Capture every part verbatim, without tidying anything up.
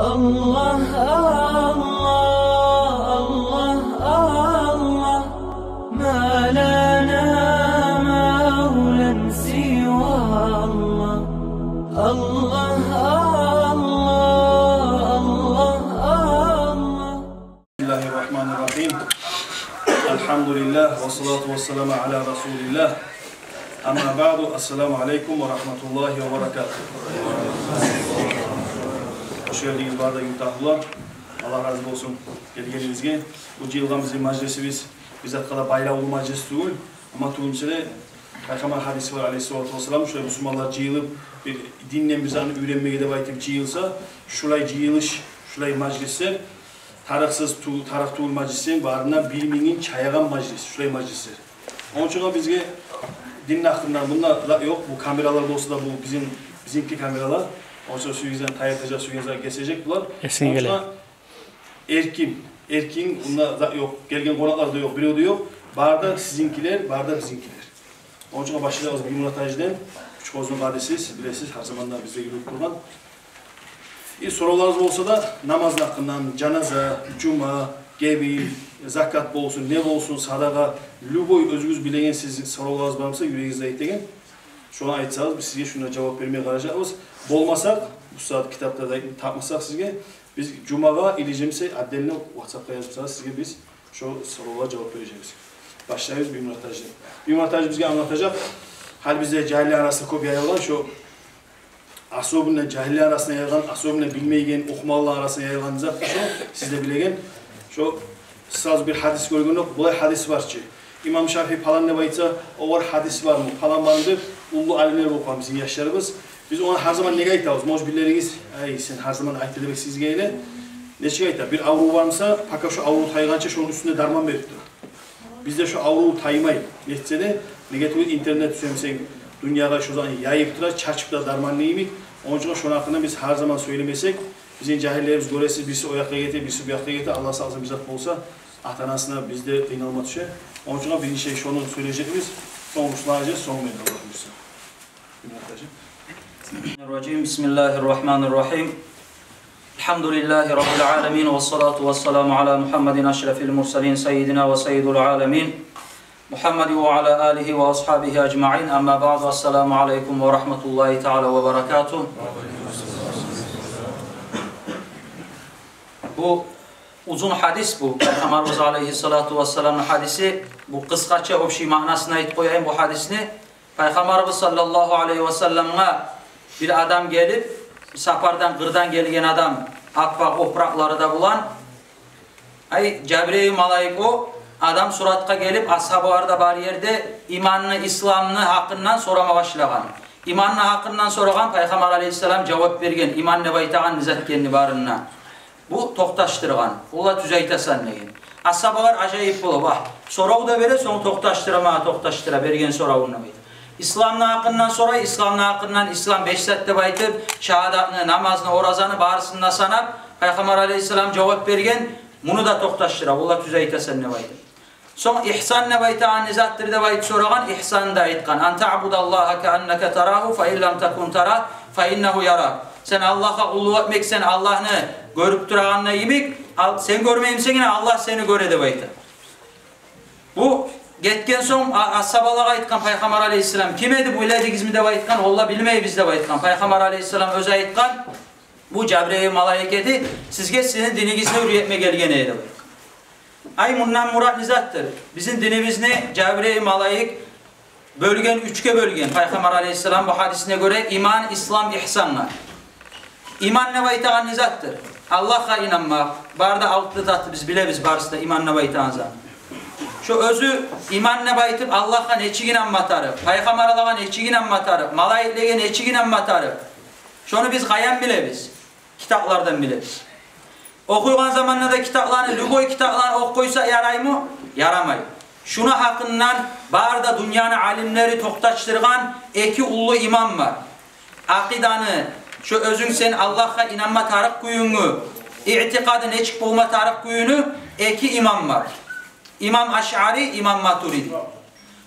الله، الله، الله، الله، ما لنا مولى سوى الله. الله، الله، الله، الله. بسم الله الرحمن الرحيم. الحمد لله والصلاة والسلام على رسول الله. أما بعد، السلام عليكم ورحمة الله وبركاته. Хош гелдигиз, бары да юртдагъылар. Аллагь рази болсун гелгенигизге. Бу жыйылгъан бизин мажлисибиз бир затгъа да байлавлу мажлис тюгюл. Амма тюгюл эсе де, Пайхаммар гьадиси бар, алейгьиссалату вассалам, шулай бусурманлар жыйылып, бир динден бир затны уьйренмеге деп айтып жыйылса, шулай жыйылыш, шулай мажлислер тарыкъсыз тю-, тарыкъ тюгюл мажлислер барына бир мингин чаягъан мажлис, шулай мажлислер. Ону учун бизге дин гьакъында мунда да ёкъ, бу камералар болса да, бу бизин, бизинки камералар. Ону учун сюйгенин тайдыртажакъ, сюйгенин гесежек булар. Эсинге геле. Ону учун эркин, эркин, мунда да ёкъ, гелген къонакълар да ёкъ, бирев де ёкъ. Бары да сизинкилер, бары да бизинкилер. Ону учун башлайбыз Биймурат гьажиден. Кючкозну къадисиз, билесиз, гьар заманда бизде юрюп тургъан. И соравларыгъыз болса да, намазны гьакъындан, жаназа, жума, гебин, закат болсун, не болсун, садагъа, любой оьзюгюз билеген сизин соравларыгъыз бар буса, юрегигизде этеген, шону айтсагъыз, биз сизге шунда жавап бермеге къаражакъбыз. Болмасакъ, бу сагьат китапда да тапмасакъ сизге, биз жумагъа или же буса отдельно WhatsApp-къа язып салсагъыз, сизге биз шо соравлагъа жавап бережекбиз. Башлайбыз Биймурат гьажи. Биймурат гьажи бизге англатажакъ. Гьали бизде жагьиллер арасында кёп яйылгъан шо, особенно жагьиллер арасында яйылгъан, особенно билмейген, охумагъанлар арасында яйылгъан зат шо, сиз де билеген. Шо сразу бир гьадис гёргенокъ, булай гьадис бар чы. Имам Шафии палан деп айтса, огъар гьадис бармы, палан бармы деп, уллу алимлер болуп къалгъан бизин яшларыбыз. Биз ону гьар заман неге айтабыз? Может, бирлеригиз: «Ай, сен гьар заман айта бересен сизге эле». Нечик айта? Бир аврув бар буса, пока шо аврув тайгъанча шону уьстюнде дарман берип тура. Бизде шо аврув таймай. Нетсе де, неге тюгюл интернет сюемсен, дюньягъа шо затны яйып тура, чачып да дарманны йимик. Ону учун шону гьакъында биз гьар заман сёйлемесек, бизин жагьиллерибиз, гёресиз, бириси о якъгъа гете, бириси бу якъгъа гете, Аллагь сакъласын, бир зат болса, ата-анасына биз де къыйналма тюше. Ону учун биринчи шону сёйлежекбиз, сонг Руслан гьажи, сонг мен, Аллагь буюрса. الرجيم. بسم الله الرحمن الرحيم. الحمد لله رب العالمين، والصلاة والسلام على محمد أشرف المرسلين سيدنا وسيد العالمين محمد وعلى آله وأصحابه أجمعين. أما بعد، السلام عليكم ورحمة الله تعالى وبركاته. Бу узун гьадис бу. Пайхаммарыбыз алейгьиссалату вассаламны гьадиси. Бу къысгъача общий маънасын айтып къояйым бу гьадисни. Пайхаммарыбыз саллаллагьу алайгьи васалламгъа бир адам гелип, сапардан, къырдан гелген адам, аппакъ опуракълары да булан. Ай, Жабрайыл малайик о адам суратгъа гелип, асгьабалар да бар ерде, иманны, исламны гьакъындан сорама башлагъан. Иманны гьакъындан сорагъан, Пайхаммар алейгьиссалам жавап берген, иман деп айтагъан не зат экенни барына. Бу токъташдыргъан. Олар: «Тюз айтасан», – деген. Асгьабалар ажайып болуп: «Агь, сорав да бере, сонг токъташдыра, магъа токъташдыра берген соравун», – деп айтып. Исламны гьакъындан сорай, исламны гьакъындан, ислам беш зат деп айтып, шагьадатны, намазны, оразаны барысын да санап, Пайхаммар алейгьиссалам жавап берген, муну да токъташдыра, олар: «Тюз айтасан», – деп айтып. Сонг: «Игьсан деп айтагъан не затдыр?» – деп айтып сорагъан, игьсанны да айтгъан: «Ан таъбудаллагьа кааннака тарагьу, фа ин лам такун тарагьу, фа иннагьу ярак». Сен Аллагьгъа къуллукъ этмек, сен Аллагьны гёрюп турагъанда йимик, ал-, сен гёрмеймисен, Аллагь сени гёре, деп айта. Бу гетген сонг а-, асгьабалагъа айтгъан Пайхаммар алейгьиссалам: «Ким эди бу, биледигизми?» – деп айтгъан. Олар: «Билмейбиз», – деп айтгъан. Пайхаммар алейгьиссалам оьзю айтгъан: «Бу Жабрайыл малайик эди, сизге сизин динигизни уьйретме гелген эди», – деп айтгъан. Ай, мундан мурат не затдыр? Бизин динибизни Жабрайыл малайик бёлген, уьчге бёлген. Пайхаммар алейгьиссалам бу гьадисине гёре иман, ислам, игьсангъа. Иман деп айтагъан не затдыр? Аллагьгъа инанмакъ. Бары да алты затны биз билебиз, барысы да иман деп айтагъан зат. Шо оьзю иман деп айтып, Аллагьгъа нечик инанма тарыкъ, пайхаммарлагъа нечик инанма тарыкъ, малайиклеге нечик инанма тарыкъ. Шону биз къайдан билебиз? Китаплардан билебиз. Охуйгъан заманда да китапланы, любой китапланы охуп къойса яраймы? Ярамай. Шуну гьакъындан бары да дюньяны алимлери токъташдыргъан эки уллу имам бар. Акъиданы, шо оьзюнг сен Аллагьгъа инанма тарыкъ кююнгню, иътикъады нечик болма тарыкъ кююню эки имам бар. Имам Ашъари, имам Матуриди.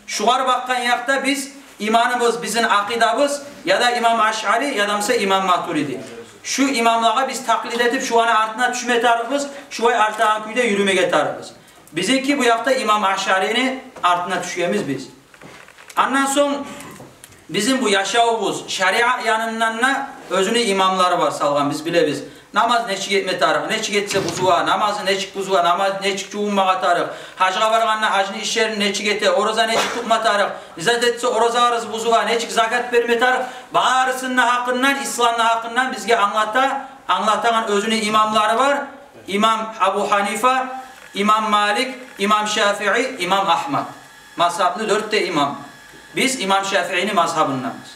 Шугъар бакъгъан якъда биз, иманыбыз, бизин акъидабыз яда имам Ашъари, яда буса имам Матуриди. Шу имамлагъа биз такълид этип, шуланы артына тюшме тарыкъбыз, шулай артагъан кюйде юрюмеге тарыкъбыз. Бизинки бу якъда имам Ашъарини артына тюшгенбиз биз. Андан сонг бизин бу яшавубуз, шариат янындан да оьзюню имамлары бар салгъан, биз билебиз. Намаз нечик этме тарыкъ, нечик этсе бузула, намазы нечик бузула, намаз нечик жувунмагъа тарыкъ, гьажгъа баргъанда гьажны ишлерин нечик эте, ораза нечик тутма тарыкъ, не зат этсе оразаларыбыз бузула, нечик закат берме тарыкъ, барысыны гьакъындан, исламны гьакъындан бизге англата, англатагъан оьзюню имамлары бар. Имам Абу Гьанифа, имам Малик, имам Шафии, имам Агьмад. Мазгьабны дёрт де имам. Биз имам Шафиини мазгьабынданбыз.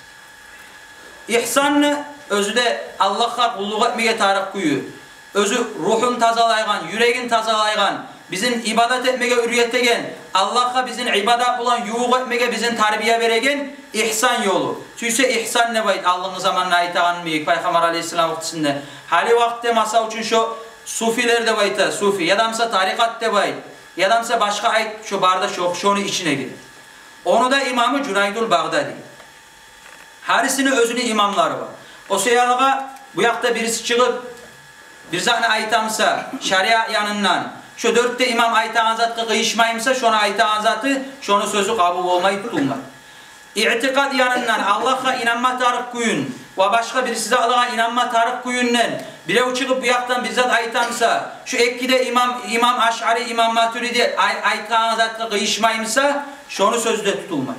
Игьсанны оьзю де Аллагьгъа къуллукъ этмеге тарыкъ кюю. Оьзю ругьун тазалайгъан, юрегин тазалайгъан, бизин ибадат этмеге уьйретеген, Аллагьгъа бизин ибадат булан ювукъ этмеге бизин тарбия береген игьсан ёлу. Сюйсе игьсан деп айт, алдынгъы заманда айтагъан йимик, Пайхаммар алейгьиссалам вакътисинде. Гьали вакътиде, масала учун, шо суфилер деп айта, суфи, яда буса тарикъат деп айт, яда буса башгъа айт, шо бары да шо, шону ичине гире. Ону да имамы Жунайдул Багъдади. Гьарисини оьзюню имамлары бар. О саялы бу якъда бириси чыгъып, бир затны айта буса, шариат янындан, шо дёрт де имам айтагъан затгъа къыйышмай буса, шону айтагъан заты, шону сёзю къабул болмай, тутулмай. Иътикъад янындан, Аллагьгъа инанма тарыкъ кююн ва башгъа бирси затлагъа инанма тарыкъ кююнден бирев чыгъып бу якъдан бир зат айта буса, шо эки де имам, имам Ашъари, имам Матуриди ай-, айтагъан затгъа къыйышмай буса, шону сёзю де тутулмай.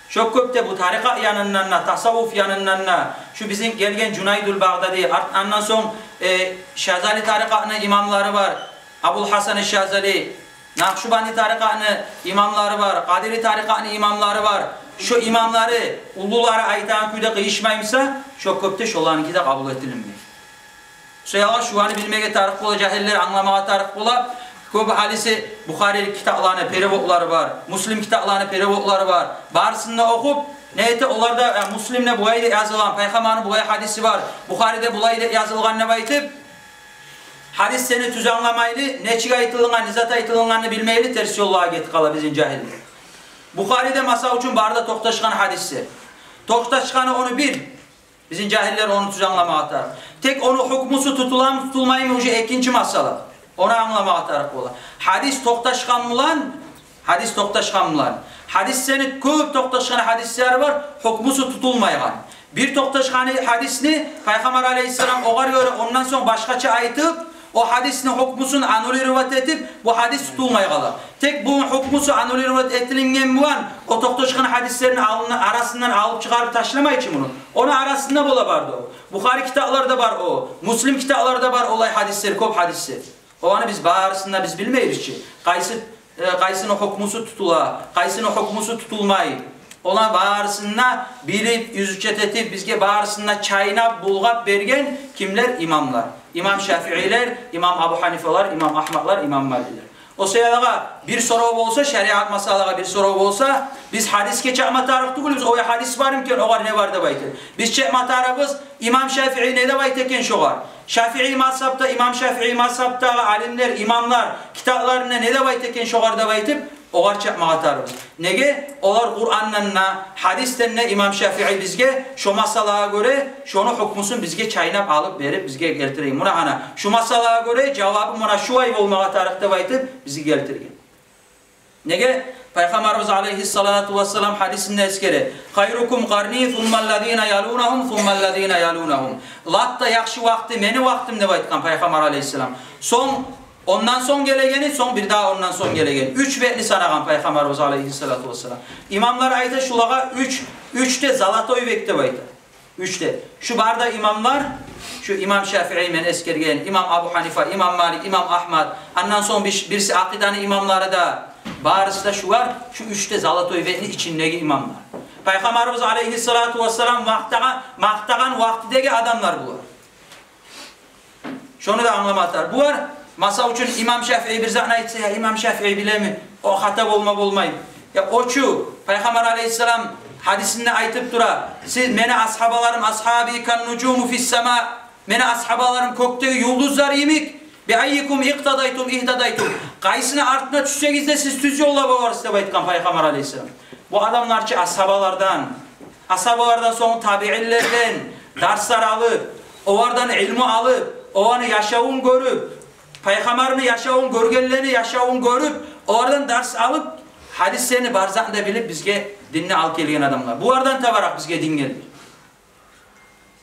Шо кюйде бу тарикъат янындан да, тасаввуф янындан да, шу бизин гелген Жунайдул Багъдади, арт-, андан сонг, э, Шазали тарикъатны имамлары бар, Абул Гьасан Шазали, Накъшубанди тарикъатны имамлары бар, Къадири тарикъатны имамлары бар. Шо имамлары, уллулары айтагъан кюйде къыйышмай буса, шо кюйде шоланыки де къабул этилинмей. Шо саялы шуланы билмеге тарыкъ бола, жагьиллер англамагъа тарыкъ бола. Кёп гьалиси Бухари китапланы переводлары бар, Муслим китапланы переводлары бар. Барысын да охуп, не эте, олар да, э, Муслимде булай деп язылгъан, Пайхаммарны булай гьадиси бар, Бухариде булай деп язылгъан деп айтып, гьадислени тюз англамайлы, нечик айтылынгъан, не зат айтылынгъанны билмейли, терс ёллагъа гетип къала бизин жагьиллер. Бухариде, масала учун, бары да токъташгъан гьадислер. Токъташгъаны ону бир, бизин жагьиллер ону тюз англамагъа тарыкъ. Тек ону гьукмусу тутуламы, тутулмаймы, уже экинчи масъала. Ону англамагъа тарыкъ бола. Гьадис токъташгъан булан, гьадис токъташгъан булан, гьадислени кёп токъташгъан гьадислери бар, гьукмусу тутулмайгъан. Бир токъташгъан гьадисни Пайхаммар алейгьиссалам огъар гёре ондан сонг башгъача айтып, о гьадисни гьукмусун аннулировать этип, бу гьадис тутулмай къала. Тек буну гьукмусу аннулировать этилинген булан, о токъташгъан гьадислени алны-, арасындан алып чыгъарып ташламай чы муну. Ону арасында бола бары да о. Бухари китапларда бар о, Муслим китапларда бар олай гьадислер, кёп гьадислер. Оланы биз барысын да биз билмейбиз чи. Къайсы, э, къайсыны гьукмусу тутула, къайсыны гьукмусу тутулмай. Оланы барысын да билип, изучать этип, бизге барысын да чайнап, булгъап берген кимлер? Имамлар. Имам Шафиилер, имам Абу Гьанифалар, имам Агьмадлар, имам Маликлер. О саялы бир сорав болса, шариат масъалагъа бир сорав болса, биз гьадисге чакъма тарыкъ тюгюлбюз, о гьадис бармы экен, огъар не бар деп айтып. Биз чакъма тарыкъбыз, имам Шафии не деп айта экен шогъар? Шафии мазгьабда, имам Шафии мазгьабдагъы алимлер, имамлар китапларында не деп айта экен шогъар деп айтып, огъар чакъмагъа тарыкъбыз. Неге? Олар Къурандан да, гьадисден де имам Шафии бизге шо масъалагъа гёре, шону гьукмусун бизге чайнап алып берип, бизге гелтирген. Муна гьана, шу масъалагъа гёре жавабы муна шулай болмагъа тарыкъ деп айтып, бизге гелтирген. Неге? Пайхаммарыбыз алейгьиссалату вассалам гьадисинде эсгере: «Хайрукум къарни, суммаллазина ялунагьум, суммаллазина ялунагьум». Лап да яхшы вакъти мени вакътим деп айтгъан Пайхаммар алейгьиссалам. Сонг, ондан сонг гелегени, сонг бирдагъы ондан сонг гелеген. Уьч бетни санагъан Пайхаммарыбыз алейгьиссалату вассалам. Имамлар айта шулагъа уьч, уьч де золотой век деп айта. Уьч де. Шу бары да имамлар, шу имам Шафии мен эсгерген, имам Абу Гьанифа, имам Малик, имам Агьмад, андан сонг бир-, бирси акъиданы имамлары да, барысы да шулар, шу уьч де золотой векни ичиндеги имамлар. Пайхаммарыбыз алейгьиссалату вассалам макътагъан, макътагъан вакътидеги адамлар булар. Шону да англама тарыкъ. Булар, масала учун, имам Шафии бир затны айтса, я имам Шафии билеми, о хата болма болмай. Я о чу, Пайхаммар алейгьиссалам гьадисинде айтып тура: «Сиз, мени асгьабаларым, асгьаби каннужуми фиссама, мени асгьабаларым кёкдеги юлдузлар йимик, би аййикум икътадайтум игьтадайтум». Къайсыны артына тюшсегиз де, сиз тюз ёлда боларсыз деп айтгъан Пайхаммар алейгьиссалам. Бу адамлар чы асгьабалардан, асгьабалардан сонг табиинлерден дарслар алып, олардан илму алып, оланы яшавун гёрюп, пайхаммарны яшавун, гёргенлени яшавун гёрюп, олардан дарс алып, гьадислени бар затын да билип, бизге динни алып гелген адамлар. Булардан табаракъ бизге дин гелди.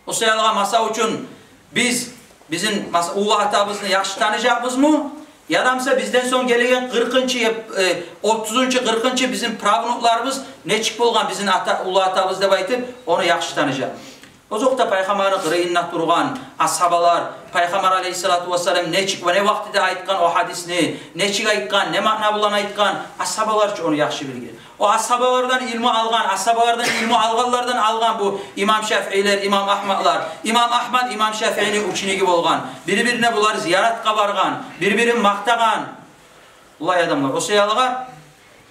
О саялы, масал учун, биз бизин, мас-, уллу атабызны яхшы таныжакъбызмы? Ядамса бизден сонг гелеген къыркъынчы, э, отузунчу, къыркъынчы бизин правнукларыбыз нечик болгъан бизин ата, уллу атабыз деп айтып, ону яхшы таныжакъ. Озокъда, пайхаммарны къырыйында тургъан асгьабалар, пайхаммар алейгьиссалату вассалам нечик ва не вакътиде айтгъан о гьадисни, нечик айтгъан, не маъна булан айтгъан, асгьабалар чы ону яхшы билген. О асгьабалардан илму алгъан, асгьабалардан илму алгъанлардан алгъан бу имам Шафиилер, имам Агьмадлар. Имам Агьмад имам Шафиини учениги болгъан. Бири-бирине булар зияратгъа баргъан, бири-бирин макътагъан. Булай адамлар. О саялы,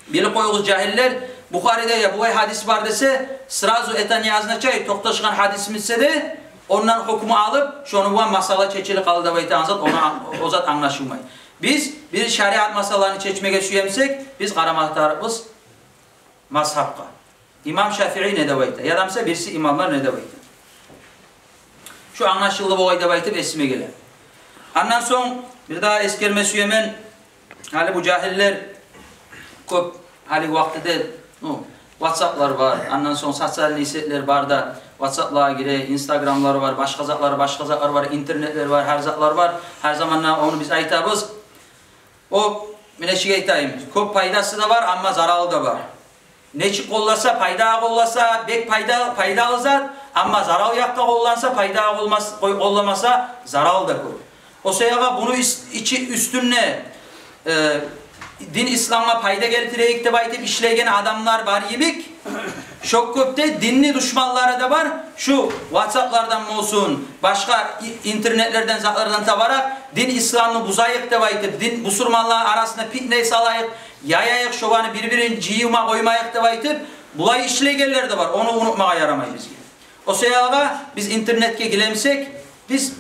билип къоюгъуз, жагьиллер, Бухариде я булай гьадис бар десе, сразу это не означает, токъташгъан гьадисми десе де, ондан гьукму алып, шону булан масъала чечилип къалды деп айтагъан зат, ону ан-, о зат англашылмай. Биз бир шариат масъаланы чечмеге сюемсек, биз къарамагъа тарыкъбыз мазгьапгъа. Имам Шафии не деп айта, ядамса бириси имамлар не деп айта. Шу англашылды болгъай деп айтып эсиме геле. Андан сонг бир дагъы эсгерме сюемен, гьали бу жагьиллер кёп, гьали вакътиде, ну, ватсаплар бар, андан сонг социальный сетлер бар да, ватсаплагъа гире, инстаграмлары бар, башгъа затлары, башгъа затлар бар, интернетлер бар, гьар затлар бар. Гьар заманда ону биз айтабыз. О, мен нечик айтайым, кёп пайдасы да бар, амма заралы да бар. Нечик къолласа, пайдагъа къолласа, бек пайда-, пайдалы зат, амма зарал якъгъа къолланса, пайдагъа къолмас-, къой-, къолламаса, заралы да кёп. О саялы буну ис-, ичи, уьстюнде, э, дин исламгъа пайда гелтирейик деп айтып ишлейген адамлар бар йимик, шо кюйде динни душманлары да бар. Шу ватсаплардан болсун, башгъа и-, интернетлерден, затлардан табаракъ, дин исламны бузайыкъ деп айтып, дин, бусурманланы арасына питне салайыкъ, яяйыкъ, шоланы бир-бирин жыйылма къоймайыкъ деп айтып, булай ишлейгенлер де бар. Ону унутмагъа ярамай бизге. О саялы биз интернетге гиремсек, биз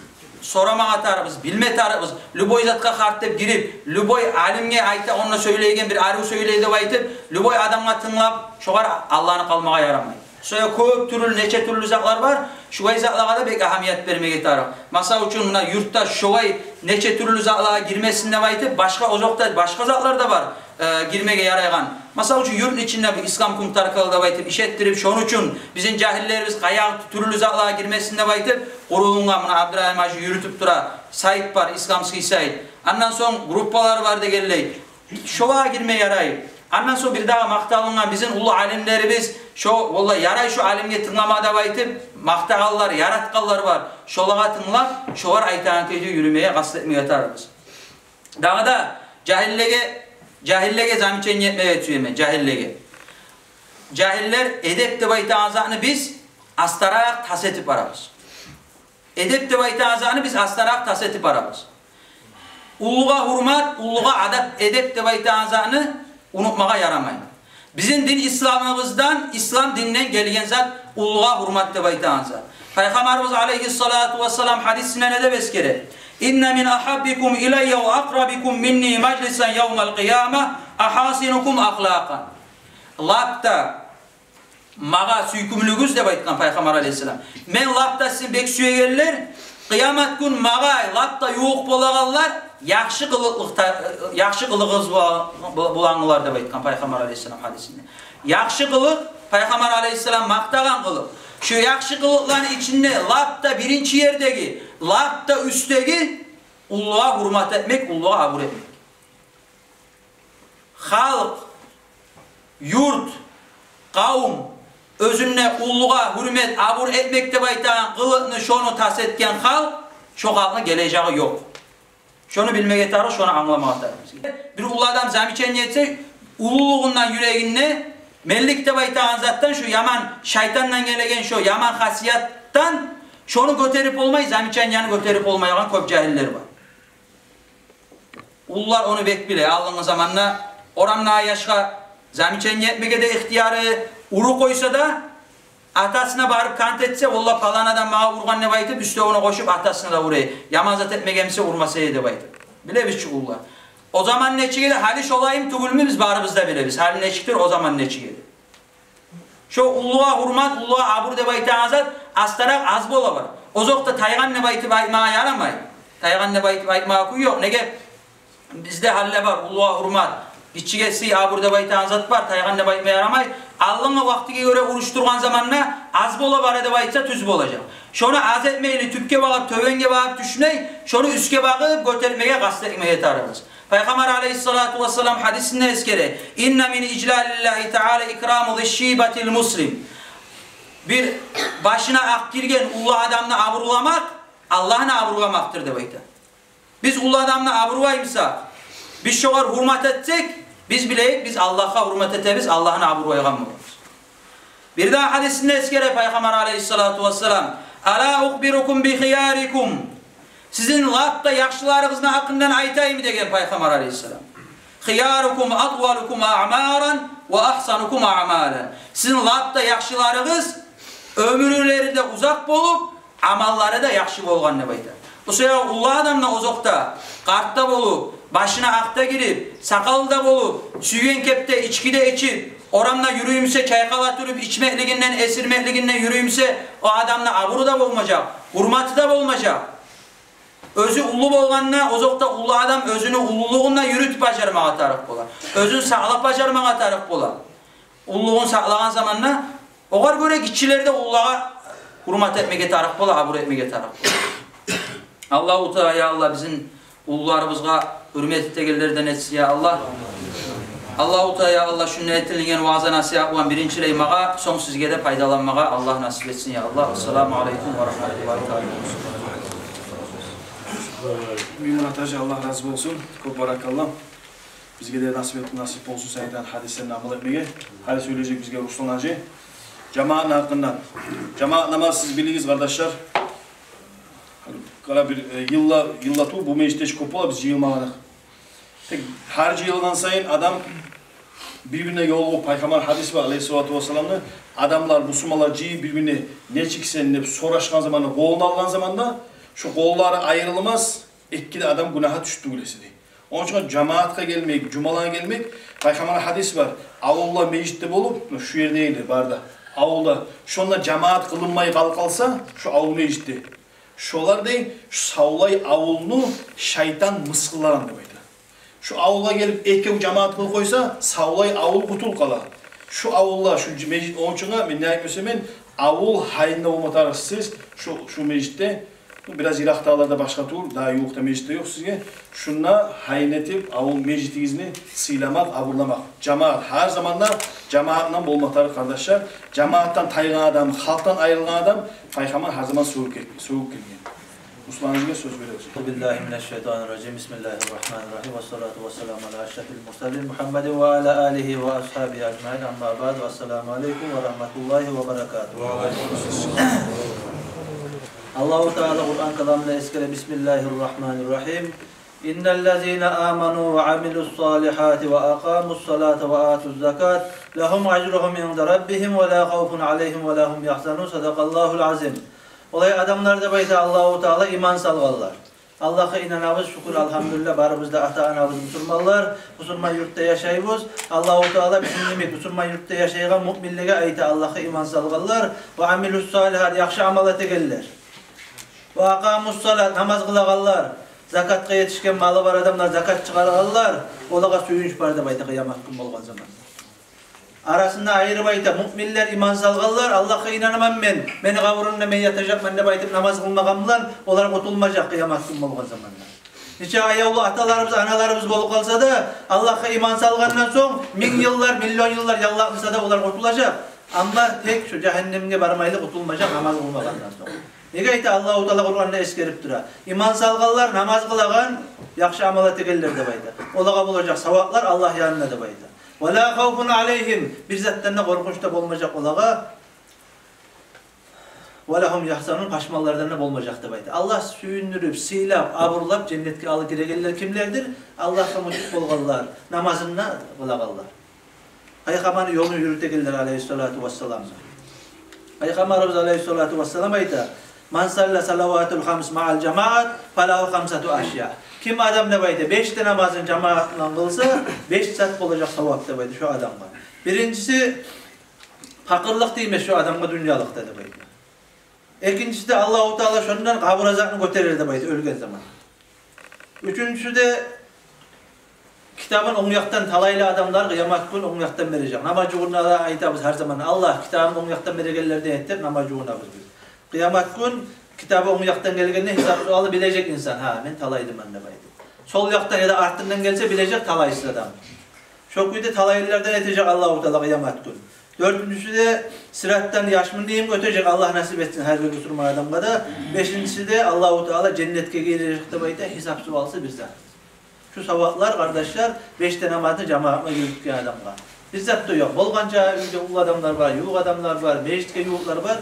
сорамагъа тарыкъбыз, билме тарыкъбыз. Любой затгъа харт деп гирип, любой алимге айта, онда сёйлейген бир арив сёйлей деп айтып, любой адамгъа тынглап, шогъар алданып къалмагъа ярамай. Шолай кёп тюрлю, нече тюрлю затлар бар. Шулай затлагъа да бек агьамият бермеге тарыкъ. Масал учун, муна юртда шулай нече тюрлю затлагъа гирмесин деп айтып, башгъа, озокъда, башгъа затлар да бар, э, гирмеге ярайгъан. Масал учун, юртну ичинде бу Ислам кум таркалы деп айтып иш этдирип, шону учун бизин жагьиллерибиз къайгъы тюрлю затлагъа гирмесин деп айтып къурулгъан, муна Абдурагьим гьажи юрютюп тура, сайт бар, исламский сайт. Андан сонг группалар бар дегенлей. Шолагъа гирме ярай. Андан сонг бир дагъы макъталынгъан бизин уллу алимлерибиз, шо, валлагь, ярай шу алимге тынглама деп айтып макътагъанлар, яратгъанлар бар. Шолагъа тынглап, шолар айтагъан кюйде юрюмеге къаст этмеге тарыкъбыз. Дагъы да жагьиллеге, жагьиллеге замечание этмеге сюемен, жагьиллеге. Жагьиллер, эдеп деп айтагъан затны биз астаракъ тас этип барабыз. Эдеп деп айтагъан затны биз астаракъ тас этип барабыз. Уллугъа гьюрмат, уллугъа адап, эдеп деп айтагъан затны унутмагъа ярамай. Бизин дин исламыбыздан, ислам динден гелген зат уллугъа гьюрмат деп айтагъан зат. Пайхаммарыбыз алайгьиссалату вассалам гьадисинде не деп эсгере? «Инна мин агьаббикум илайя ва акърабикум минни мажлисан явмал къияма агьасинукум ахлакъан». Лап да магъа сюйкюмлюгюз деп айтгъан Пайхаммар алайгьиссалам. Мен лап да сизин бек сюегенлер, къыямат гюн магъа лап да ювукъ болагъанлар яхшы къылыкълыкъта-, яхшы къылыгъыгъыз бола-, болагъанлар деп айтгъан Пайхаммар алайгьиссалам гьадисинде. Яхшы къылыкъ, Пайхаммар алайгьиссалам макътагъан къылыкъ. Шу яхшы къылыкъланы ичинде лап да биринчи ердеги, лап да уьстдеги уллугъа гьюрмат этмек, уллугъа абур этмек. Халкъ, юрт, къавум оьзюнде уллугъа гьюрмет, абур этмек деп айтагъан къылыкъны, шону тас этген халкъ, шо халкъны гележеги ёкъ. Шону билмеге тарыкъ, шону англамагъа тарыкъ. Бир уллу адам замечание этсе, уллулугъундан, юрегинде менлик деп айтагъан затдан, шо яман шайтандан гелеген шо яман хасиятдан, шону гётерип болмай, замечанияны гётерип болмайгъан кёп жагьиллер бар. Уллулар ону бек биле, алдынгъы заманда орамдагъы яшгъа замечание этмеге де ихтияры, уруп къойса да, атасына барып кант этсе, валлагь, палан адам магъа ургъан деп айтып, уьстевюне къошуп, атасына да ура. Яман зат этмеген буса, урмас эди деп айтып. Билебиз чи уллулар. О заман нечик эди, гьали шолаймы, тюгюлмю, биз барыбыз да билебиз. Гьали нечикдир, о заман нечик эди. Шо уллугъа гьюрмат, уллугъа абур деп айтагъан зат астаракъ аз бола бара. Озокъда, тайгъан деп айтып айтмагъа ярамай. Тайгъан деп айтып айтмагъа кюй ёкъ. Неге? Бизде гьалда бар, уллугъа гьюрмат, гиччиге сый, абур деп айтагъан зат бар, тайгъан деп айтма ярамай. Алдынгъы вакътиге гёре урушдургъан заманда аз бола бары деп айтса, тюз болажакъ. Шону аз этмейли, тюпге багъып, тёбенге багъып тюшмей, шону уьстге багъып гётермеге къаст этмеге тарыкъбыз. Пайхаммар алейгьиссалату вассалам гьадисинде эсгере: «Инна мин ижлалиллагьи таала икраму зишшибатил муслим». Бир башына акъ гирген уллу адамны абурламакъ Аллагьны абурламакъдыр деп айта. Биз уллу адамны абурлаймысакъ, биз шогъар гьюрмат этсек, биз билейик, биз Аллагьгъа гьюрмат этебиз, Аллагьны абурлайгъан болабыз. Бирдагъы гьадисинде эсгере Пайхаммар алейгьиссалату вассалам: «Ала ухбирукум би хиярикум?» Сизин лап да яхшыларыгъызны гьакъындан айтайым деген Пайхаммар алейгьиссалам. «Хиярукум атвалукум аъмаран ва ахсанукум аъмалан». Сизин лап да яхшыларыгъыз оьмюрлери де узакъ болуп, амаллары да яхшы болгъан деп айта. Бу себепден уллу адам да, озокъда, къарт да болуп, башына акъ да гирип, сакъалы да болуп, сюйген кепде ички де ичип, орамда юрюймюсе, чайкъала туруп, ичмеклигинден, эсирмеклигинден юрюймюсе, о адамны абуру да болмажакъ, гьюрматы да болмажакъ. Оьзю уллу болгъанда, озокъда, уллу адам оьзюню уллулугъун да юрютюп бажармагъа тарыкъ бола. Оьзюн сакълап бажармагъа тарыкъ бола. Уллулугъун сакълагъан заманда огъар гёре гиччилер де уллулагъа гьюрмат этмеге тарыкъ бола, абур этмеге тарыкъ бола. Аллагьу Таала, я Аллагь, бизин уллуларыбызгъа гьюрмет этегенлерден этсин, я Аллагь. Аллагьу Таала, я Аллагь, шунда этилген ваъза-насигьат булан биринчилей магъа, сонг сизге де пайдаланмагъа Аллагь насип этсин, я Аллагь. Ассаламу алейкум ва рагьматуллагьи таала. Мимурат гьажи, Аллагь рази болсун. Кёп баракалла. Бизге де насип эт, насип болсун сен айтагъан гьадислени амал этмеге. Гьали сёйлежек бизге Руслан гьажи жамаатны гьакъындан. Жамаат намаз, сиз билигиз, къардашлар. Къара, бир, э, йылла, йылла ту бу межитде чы кёп бола биз жыйылмагъанлыкъ. Тек гьар жыйылгъан сайын адам бир-бирине ёлугъуп, Пайхаммар гьадис бар, алейгьиссалату вассаламны, адамлар, бусурманлар жыйып бир-бирине, нечиксен деп сорашгъан заманда, къолун алгъан заманда, шо къоллары айрылмас, эки де адам гюнагьгъа тюшюп тюгюл эсе дей. Ону учун жамаатгъа гелмек, жумалагъа гелмек, Пайхаммар гьадис бар, авулда межит де болуп, шу ерде эди бары да, авулда, шонда жамаат къылынмай къалып къалса, шу авул межитде, шолар дей, шу савлай авулну шайтан мысгъыллагъан деп айта. Шу авулгъа гелип экев жамаат къылып къойса, савлай авул къутулуп къала. Шу авулда, шу межит, ону учун мен не айтма сюемен, авул гьайында болма тарыкъсыз шу, шу межитде. Бираз йыракъдагъыларда башгъа тюгюл, дагъы ювукъда межит де ёкъ сизге. Шунда гьайын этип, авул межитигизни сыйламакъ, абурламакъ. Жамаат, гьар заманда жамаатдан болма тарыкъ, къардашлар. Жамаатдан тайгъан адам, халкъдан айрылгъан адам, Пайхаммар гьар заман сёгюп гел-, сёгюп гелген. Руслан гьажиге сёз беребиз. Аузу биллягьи минаш-шайтанир-ражим. Бисмиллягьир-рагьманир-рагьим. Вассалату вассаламу аля ашрафил мурсалин Мугьаммадин ва аля алигьи ва асгьабигьи ажмаин. Амма баъд. Ассаламу алейкум ва рагьматуллагьи ва баракатугь. Аллагьу Таала Къуран каламында эсгере: Бисмиллягьир-рагьманир-рагьим. Инналлазина аману ва амилус-салигьати ва акъамус-салата ва атуз-закат лагьум ажругьум инда раббигьим ва ла хавфун алейгьим ва ла гьум ягьзанун. Садакъаллагьул азим. Олай адамлар, деп айта Аллагьу Таала, иман салгъанлар. Аллагьгъа инанабыз, шюкюр, альгьамдулиллагь, барыбыз да ата-анабыз бусурманлар, бусурман юртда яшайбыз. Аллагьу Таала бизин йимик бусурман юртда яшайгъан муъминлеге айта, Аллагьгъа иман салгъанлар, ва амилус-салигьат, яхшы амал этегенлер, ва акъамус-салат, намаз къылагъанлар, закатгъа етишген малы бар адамлар закат чыгъаргъанлар, олагъа сююнч бар, деп айта, къыямат гюн болгъан заманда. Арасында айырып айта: муъминлер, иман салгъанлар, Аллагьгъа инанаман мен, мени къабурумда мен ятажакъман деп айтып намаз къылмагъан булан, олар къутулмажакъ къыямат гюн болгъан заманда. Нече аявлу аталарыбыз, аналарыбыз болуп къалса да, Аллагьгъа иман салгъандан сонг минг йыллар, миллион йыллар яллакъмаса да, олар къутулажакъ. Амма тек шу жагьаннемге бармайлы къутулмажакъ намаз къылмагъандан сонг. Неге айта, Аллагьу Таала Къуранда эсгерип тура: иман салгъанлар, намаз къылагъан, яхшы амал этегенлер, деп айта. Олагъа болажакъ саваплар Аллагь янында, деп айта. Ва ла хавфун алейгьим, бир затдан да къоркъунч да болмажакъ олагъа. Ва ла гьум ягьзанун, пашманлардан да болмажакъ, деп айта. Аллагь сююндюрюп, сыйлап, абурлап, женнетге алып гирегенлер кимлердир? Аллагьгъа мутиъ болгъанлар, намазын да къылагъанлар, Пайхаммарны ёлун юрютегенлер, алейгьиссалату вассалам. Пайхаммарыбыз, алейгьиссалату вассалам, айта: ман салла салаватул хамс маъал жамаат фалагьу хамсату ашья. Ким адам, деп айта, беш де намазын жамаат булан къылса, беш зат болажакъ савап, деп айта, шо адамгъа. Биринчиси, пакъырлыкъ тиймес шо адамгъа дюньялыкъда, деп айта. Экинчиси де, Аллагьу Таала шондан къабур азабын гётерер деп айта оьлген заман. Уьчюнчюсю де, китабын онг якъдан талайлы адамлар къыямат гюн онг якъдан бережек. Намаз жугъунда да айтабыз гьар заман: «Аллагь, китабын онг якъдан берегенлерден эт», — деп намаз жугъунабыз биз. Къыямат гюн китабы онг якъдан гелгенде, гьисап-суалны билежек инсан: «Гьа, мен талайлыман», — деп айтып. Сол якъдан яда артындан гелсе, билежек талайсыз адам. Шо кюйде талайлылардан этежек Аллагьу Таала къыямат гюн. Дёртюнчюсю де, сыратдан яшмын йимик оьтежек, Аллагь насип этсин гьар бир бусурман адамгъа да. Бешинчиси де, Аллагьу Таала женнетге гийирежек деп айта, гьисап-суалсыз бир зат. Шу саваплар, къардашлар, беш де намазны жамаатына юрютген адамгъа. Бир зат да ёкъ. Болгъанча уьйде уллу адамлар бар, ювукъ адамлар бар, межитге ювукълар бар.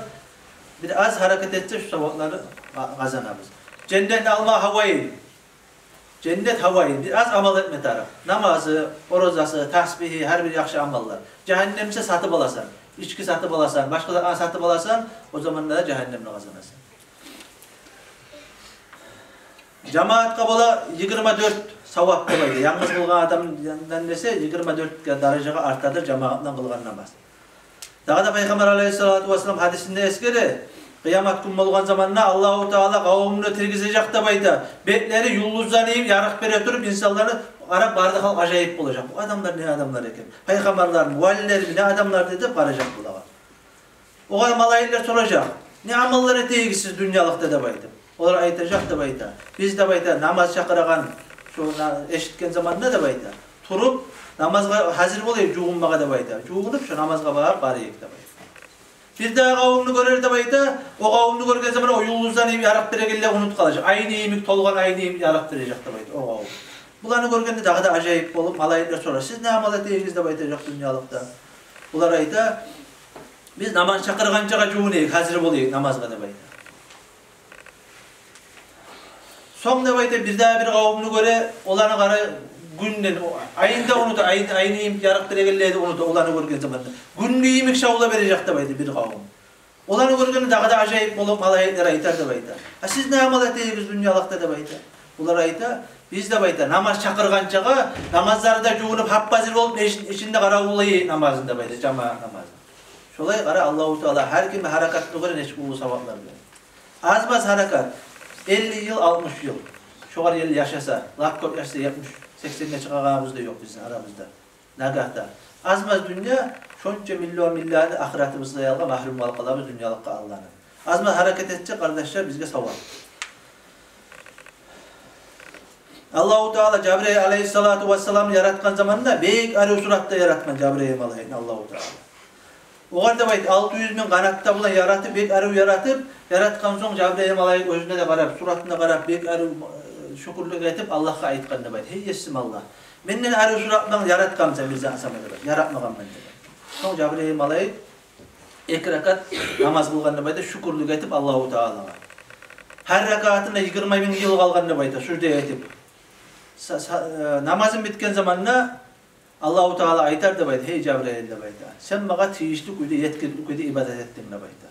Бир аз гьаракат этсе, шу савапланы къа-, къазанабыз. Женнетни алмагъа гьавайын. Женнет гьавайын, бир аз амал этме тарыкъ. Намазы, оразасы, тасбигьи, гьар бир яхшы амаллар. Жагьаннемни сатып аласан, ички сатып аласан, башгъа затны сатып аласан, о заманда да жагьаннемни къазанасан. Жамаатгъа бола йигирма дёрт савап деп айта. Янгыз къылгъан адамдан эсе йигирма дёрт даражагъа артадыр жамаатдан къылгъан намаз. Дагъы да Пайхаммар алайгьиссалату вассалам гьадисинде эсгере, къыямат гюн болгъан заманда Аллагьу Таала къавумну тиргизежек деп айта. Бетлери юлдузланы йимик ярыкъ бере туруп, инсанланы къарап, бары да халкъ ажайып болажакъ. Бу адамлар не адамлар экен? Пайхаммарлармы, валилерми, не адамлар деп къаражакъ булагъа. Огъар малайиклер соражакъ: «Не амаллар эте эдигиз сиз дюньялыкъда?» — деп айтып. Олар айтажакъ деп айта: «Биз, — деп айта, — намаз чакъырагъан, шону эшитген заманда, — деп айта, — туруп, намазгъа гьазир бола эдик жувунмагъа, — деп айта, — жувунуп, шо намазгъа барып бара эдик», — деп айта. Бир дагъы къавумну гёрер деп айта, о къавумну гёрген заманда о юлдузланы йимик ярыкъ берегенлер унутуп къалажакъ. Айны йимик толгъан, айны йимик ярыкъ бережек деп айта о къавум. Буланы гёргенде дагъы да ажайып болуп, малайиклер сорар: «Сиз не амал эте эдигиз?» — деп айтажакъ дюньялыкъда. Булар айта: «Биз намаз чакъыргъанчагъа жувуна эдик, гьазир бола эдик намазгъа», — деп айта. Сонг, деп айта, бир дагъы бир къавумну гёре, оланы къара гюнню, айны да унута, ай, айны йимик ярыкъ берегенлени унута, оланы гёрген заманда. Гюнню йимик шавла бережек деп айта бир къавум. Оланы гёргенде дагъы да ажайып болуп, малайиклер айтар деп айта: «А сиз не амал эте эдигиз дюньялыкъда?» — деп айта. Булар айта: «Биз, — деп айта, — намаз чакъыргъанчагъа намазларда жувунуп, гьап-гьазир болуп, межитни ичинде къаравуллай эдик намазны», — деп айта, жамаат намазны. Шолай къара, Аллагьу Таала гьар кимни гьаракатына гёре нечик уллу саваплар бере. Аз-маз гьаракат, элли йыл, алтмыш йыл, шогъар ерли яшаса, лап кёп яшаса, етмиш, сексенге чыгъагъаныбыз да ёкъ бизин арабызда. Нагагьда аз-маз дюнья, шонча миллион миллиарды ахыратыбызгъа ялгъа магьрюм къалып къалабыз дюньялыкъгъа алданып. Аз-маз гьаракат этсек, къардашлар, бизге савап. Аллагьу Таала Жабрайыл алайгьиссалату вассаламны яратгъан заманда бек арив суратда яратгъан Жабрайыл малайикни Аллагьу Таала. Огъар, деп айта, алты юз минг къанаты булан яратып, бек арив яратып, яратгъан сонг Жабрайыл малайик оьзюне де къарап, суратына къарап, бек арив, э, шюкюрлюк этип, Аллагьгъа айтгъан деп айта: «Гьей Есим Аллагь, менден арив сурат булан яратгъанмысан бир затны сама?» — деп айта. «Яратмагъанман», — деп айта. Сонг Жабрайыл малайик эки ракат намаз къылгъан деп айта, шюкюрлюк этип Аллагьу Таалагъа. Гьар ракатына йигирма минг йыл къалгъан деп айта, сужда этип. Са-, са-, э, намазын битген заманда Аллагьу Таала айтар деп айта: «Гьей Жабрайыл, — деп айта, — сен магъа тийишли кюйде, етгиликли кюйде ибадат этдинг, — деп айта.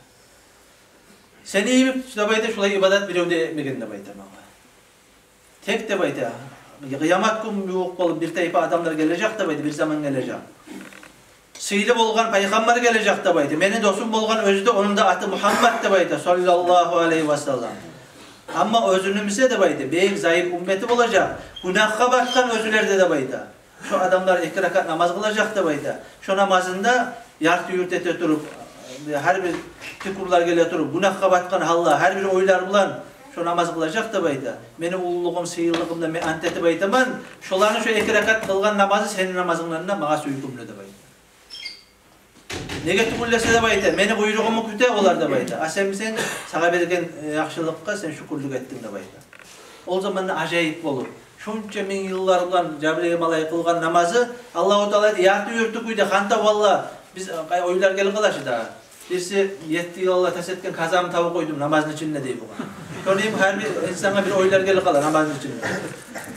— Сени йимик, — деп айта, — шулай ибадат бирев де этмеген, — деп айта, — магъа. Тек, — деп айта, — къыямат гюн ювукъ болуп бир тайпа адамлар гележек, — деп айта, — бир заман гележек. Сыйлы болгъан пайхаммар гележек, — деп айта, — мени досум болгъан, оьзю де, ону да аты Мугьаммат, — деп айта, — саллаллагьу алайгьи ва саллам. Амма оьзюню буса, — деп айта, — бек зайып уммети болажакъ, гюнагьгъа батгъан оьзюлер де, — деп айта. — Шо адамлар эки ракат намаз къылажакъ, — деп айта, — шо намазында ярты-юрт эте туруп, гьар бир пикрулар геле туруп, гюнагьгъа батгъан гьалда, гьар бир ойлар булан шо намаз къылажакъ, — деп айта. — Мени уллулугъум, сыйлылыгъымдан мен ант этип айтаман, шоланы шо эки ракат къылгъан намазы сени намазынгдан да магъа сюйкюмлю», — деп айта. «Неге тюгюл эсе, — деп айта, — мени буйругъумну кюте олар, — деп айта, — а сен бусанг, сагъа берген, э, яхшылыкъгъа сен шюкюрлюк этдинг», — деп айта. Ол заманда ажайып болур. Шунча минг йыллар булан Жабрайыл малайик къылгъан намазы, Аллагьу Таала айта, ярты-юрту кюйде, хантав гьалда, биз, э, къай ойлар гелип къала чы дагъы. Бириси етти йыл алда тас этген казамны табып къойдум намазны ичинде, дей бугъар. Шону йимик гьар бир инсангъа бир ойлар гелип къала намазны ичинде.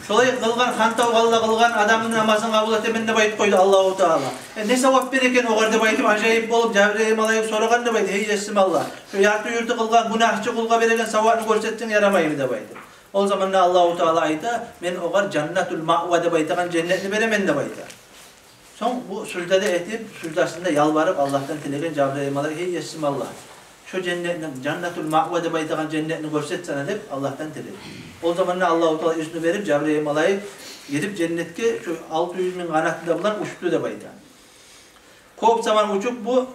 Шолай къылгъан, хантав гьалда къылгъан адамны намазын къабул этемен деп айтып къойду Аллагьу Таала. Э, не савап бер экен огъар деп айтып, ажайып болуп, Жабрайыл малайик сорагъан деп айта: «Гьей Есим Аллагь, шо ярты-юрту къылгъан гюнагьчы къулгъа береген савапны гёрсетсенг ярамаймы?» — деп айтып. Ол заманда Аллагьу Таала айта: «Мен огъар жаннатул маъва деп айтагъан женнетни беремен», — деп айта. Сонг бу сужда да этип, суждасында ялбарып, Аллагьдан тилеген Жабрайыл малайик: «Гьей Есим Аллагь, Шо женнетни, жаннатул маъва деп айтагъан женнетни гёрсет сагъа деп Аллагьдан тиледи. Ол заманда Аллагьу Таала изну берип, Жабрайыл малайик гирип женнетге, шо алты юз минг къанаты да булан учду деп айта. Кёп заман учуп бу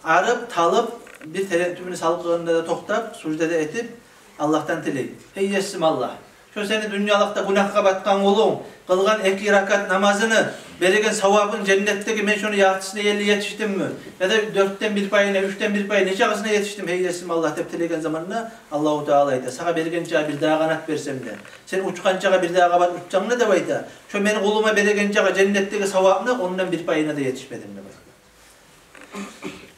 арып, талып, бир терек тюбюню салкъынында да токътап, сужда да этип, Аллагьдан тилей: «Гьей Есим Аллагь, шо сени дюньялыкъда гюнагьгъа батгъан къулунг къылгъан эки ракат намазыны береген савабын женнетдеги мен шону яртысына ерли етишдимми? Яда дёртден бир пайына, уьчден бир пайына, нечакъысына етишдим, гьей Есим Аллагь?» — деп тилеген заманда Аллагьу Таала айта: «Сагъа берген чакъы бир дагъы къанат берсем де, сен учгъан чакъы бир дагъы къабат учсанг да, — деп айта, — шо мени къулума береген чакъы женнетдеги савабыны ондан бир пайына да етишмедим», — деп айта.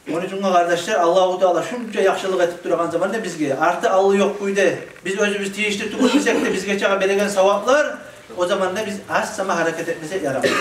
Ону учун, къардашлар, Аллагьу Таала шунча яхшылыкъ этип турагъан заманда бизге, арты-алды ёкъ кюйде, биз оьзюбюз тийишли тюгюл эсек де, бизге чакъы береген саваплар, о заманда биз аз сама гьаракат этмесек ярамай.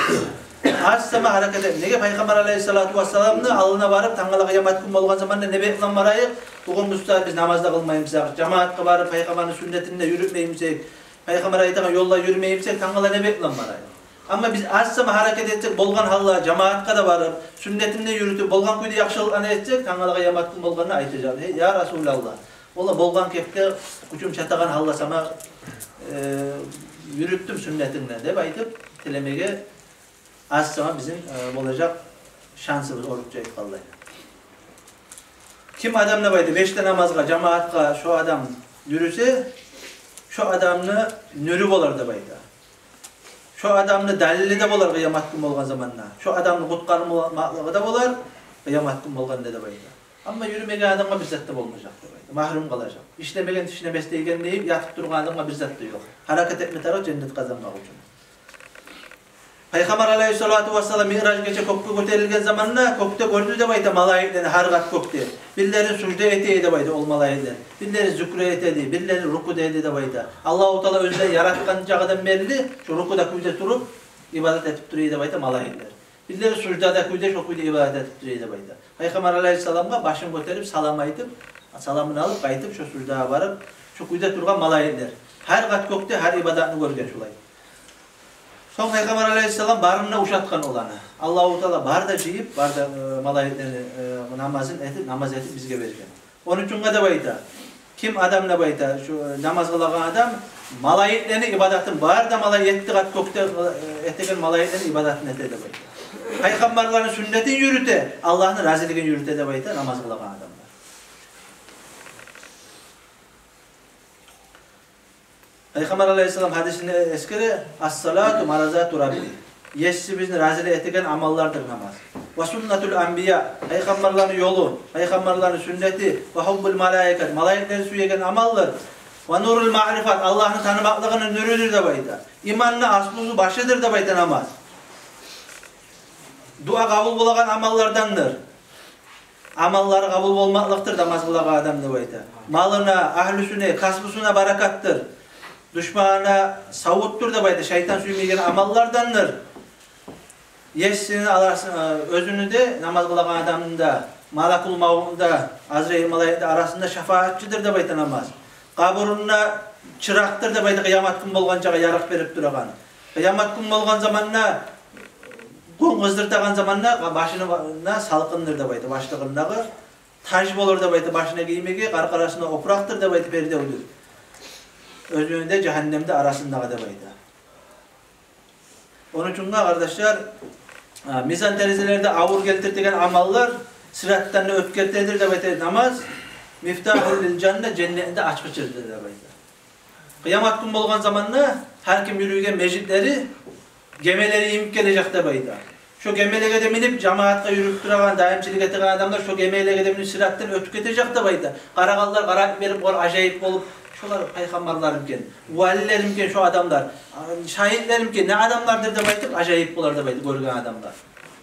Аз сама гьаракат этмесек. Неге? Пайхаммар алайгьиссалату вассаламны алдына барып, тангала къыямат гюн болгъан заманда не бек булан барайыкъ? Бугюн бу сагьат биз намаз да къылмай бусакъ, жамаатгъа барып, пайхаммарны сюннетин де юрютмей бусакъ, пайхаммар айтагъан ёлда юрюмей бусакъ, тангала не бек булан барайыкъ? Амма биз аз сама гьаракат этсек, болгъан гьалда жамаатгъа да барып, сюннетин де юрютюп, болгъан кюйде яхшылыкъланы этсек, тангала къыямат гюн болгъанда айтажакъ: «Гьей, я Расулаллагь, валлагь, болгъан кепде гючюм чатагъан гьалда сама, э, юрютдюм сюннетингни», — деп айтып, тилемеге аз сама бизин, э, болажакъ шансыбыз, орусча айтгъанда. Ким адам, деп айта, беш де намазгъа, жамаатгъа шо адам юрюсе, шо адамны нюрю болар, деп айта. Шо адамны далили де болар къыямат гюн болгъан заманда. Шо адамны къутгъармакълыгъы да болар къыямат гюн болгъанда, деп айта. Амма юрюмеген адамгъа бир зат да болмажакъ, деп айта. Магьрюм къалажакъ. Ишлемеген тишинемес деген дейип, ятып тургъан адамгъа бир зат да ёкъ. Гьаракат этме тарыкъ женнет къазанмакъ учун. Пайхаммар алайгьиссалату вассалам Миъраж гече кёкге гётерилген заманда кёкде гёрдю, деп айта, малайиклени гьар къат кёкде. Бирлери сужда эте эди, деп айта, ол малайиклер. Бирлери зюкрю эте эди, бирлери рукуда эди, деп айта. Аллагьу Таала оьзлени яратгъан чагъыдан берли шо рукуда кюйде туруп, ибадат этип тура эди, деп айта, малайиклер. Бирлери суждада кюйде, шо кюйде ибадат этип тура эди, деп айта. Пайхаммар алайгьиссаламгъа башын гётерип, салам айтып, саламын алып, къайтып, шо суждагъа барып, шо кюйде тургъан малайиклер. Гьар къат кёкде гьар ибадатны гёрген шулай. Сонг Пайхаммар алайгьиссалам барын да ушатгъан оланы. Аллагьу Таала бары да жыйып, бары да, э, малайиклени, э, намазын этип, намаз этип бизге берген. Ону учун да, деп айта, ким адам, деп айта, шо, э, намаз къылагъан адам малайиклени ибадатын, бары да малайик, етти къат кёкде, э, этеген малайиклени ибадатын эте, деп айта. Пайхаммарланы сюннетин юрюте, Аллагьны разилигин юрюте, деп айта, намаз къылагъан адамлар. Пайхаммар алайгьиссалам гьадисинде эсгере: «Ас-салату мардату Рабби». Есибизни разили этеген амаллардыр намаз. «Ва суннатул анбия». Пайхаммарланы ёлу, пайхаммарланы сюннети. «Ва гьуббул малаикат». Малайиклени сюеген амалдыр. «Ва нурул маърифат». Аллагьны танымакълыгъыны нюрюдюр, деп айта. Иманны аслусу, башыдыр, деп айта, намаз. Дуа къабул болагъан амаллардандыр. Амаллары къабул болмакълыкъдыр намаз къылагъан адам, деп айта. Малына, агьлюсюне, касбусуна баракатдыр. Душманына савутдур, деп айта. Шайтан сюймейген амаллардандыр. Есини арасы-, оьзюню де, намаз къылагъан адамны да, малакул мавтну да, Азрайыл малайикни де арасында шафаатчыдыр, деп айта, намаз. Къабурунда чыракъдыр, деп айта, къыямат гюн болгъанчагъа ярыкъ берип турагъан. Къыямат гюн болгъан заманда гюн къыздыртагъан заманда башына салкъындыр, деп айта, башлыгъындагъы таж болур, деп айта, башына гиймеге, къаркъарасында опуракъдыр, деп айта, пердевдюр. Оьзюню де жагьаннемни арасындагъы, деп айта. Ону учун, къардашлар, а, мизан терезелерде авур гелтиртеген амаллар сыратдан да оьтгертедир, деп айта, намаз. «Мифтагьул лил жанна», женнетни де ачгъычыдыр, деп айта. Къыямат гюн болгъан заманда гьар ким юрюйген межитлери гемелери йимик гележек, деп айта. Шо гемелеге де минип, жамаатгъа юрюп турагъан, даимчилик этеген адамлар шо гемелеге де минип сыратдан оьтюп гетежек, деп айта. Къарагъанлар къарап берип, олар ажайып болуп: «Шолар пайхаммарлармы экен, валилерми экен шо адамлар, а, шагьитлерми экен, не адамлардыр?» — деп айтып, ажайып болар, деп айта, гёрген адамлар.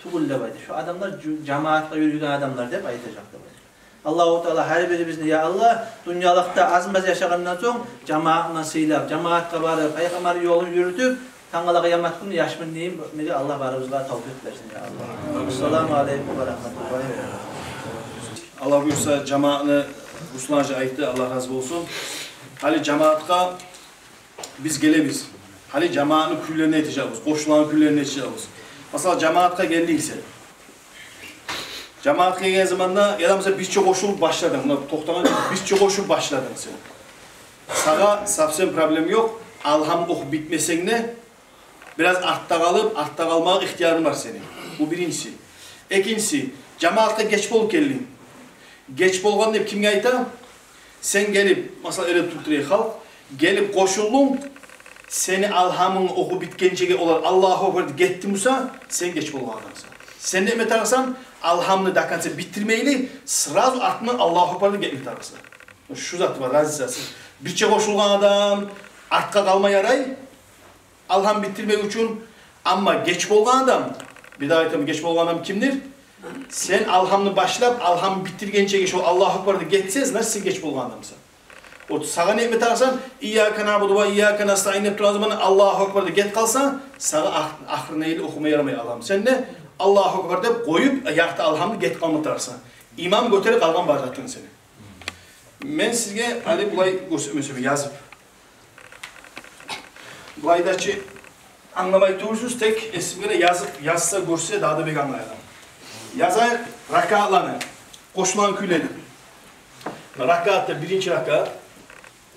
«Тюгюл, — деп айта, — шо адамлар жу-, жамаатгъа юрюйген адамлар», — деп айтажакъ, деп айта. Аллагьу Таала гьар бирибизни, я Аллагь, дюньялыкъда аз-маз яшагъандан сонг, жамаатына сыйлап, жамаатгъа барып, пайхаммар ёлун юрютюп, тангала къыямат гюн яшмын дейим, неге Аллагь барыбызгъа тавфикъ берсин, я Аллагь. Ассаламу алейкум ва рагьматуллагьи ва баракатугь. Аллагь буюрса, жамаатны Руслан-гьажи айтды, Аллагь рази болсун. Гьали жамаатгъа биз гелебиз. Гьали жамаатны кюйлерин айтажакъбыз, къошуланы кюйлерин айтажакъбыз. Масала, жамаатгъа гелдинг сен. Жамаат гелген заманда, яда, масала, бирче къошулуп башладынг, муна токътагъан, бирче къошулуп башладынг сен. Сагъа совсем проблем ёкъ, алгьам охуп битмесенг де, бираз артда къалып, артда къалмагъа ихтиярынг бар сени. Бу биринчиси. Экинчиси, жамаатгъа геч болуп гелдинг. Геч болгъан деп кимге айта? Сен гелип, масала, эле туруп турайыкъ халкъ, гелип къошулдунг, сени алгьамынг охуп битгенчеге олар Аллагьу акбар деп гетди буса, сен геч болгъан адамсан. Сен неме тарыкъсан, алгьамны до конца битдирмейли, сразу артындан Аллагьу акбар деп гетме тарыкъсан. Шу зат бар, разницасы. Бирче къошулгъан адам артгъа къалма ярай, алгьам битдирмек учун. Амма геч болгъан адам, бир дагъы айтаман, геч болгъан адам кимдир? Сен алгьамны башлап, алгьам битдиргенчеге шо Аллагьу акбар деп гетсе, значит, сен геч болгъан адамсан. Вот сагъа неме тарыкъсан, «Ийяка наъбуду ва ийяка настаъин» деп турагъан заманда Аллагьу акбар деп гетип къалса, сагъа ах-, ахырына ерли охума ярамай алгьам. Сен де Аллагьу акбар деп къоюп, ярты алгьамны гетип къалма тарыкъсан. Имам гётерип къалгъан бар затынг сени. Мен сизге гьали булай гёрсетме сюемен, язып. Булай да чы англамай турсуз, тек эсимге де язып, язса, гёрсе, дагъы да бек англай адам. Язайыкъ ракаатланы, къошулгъан кюйлени. Ракаат да биринчи ракаат,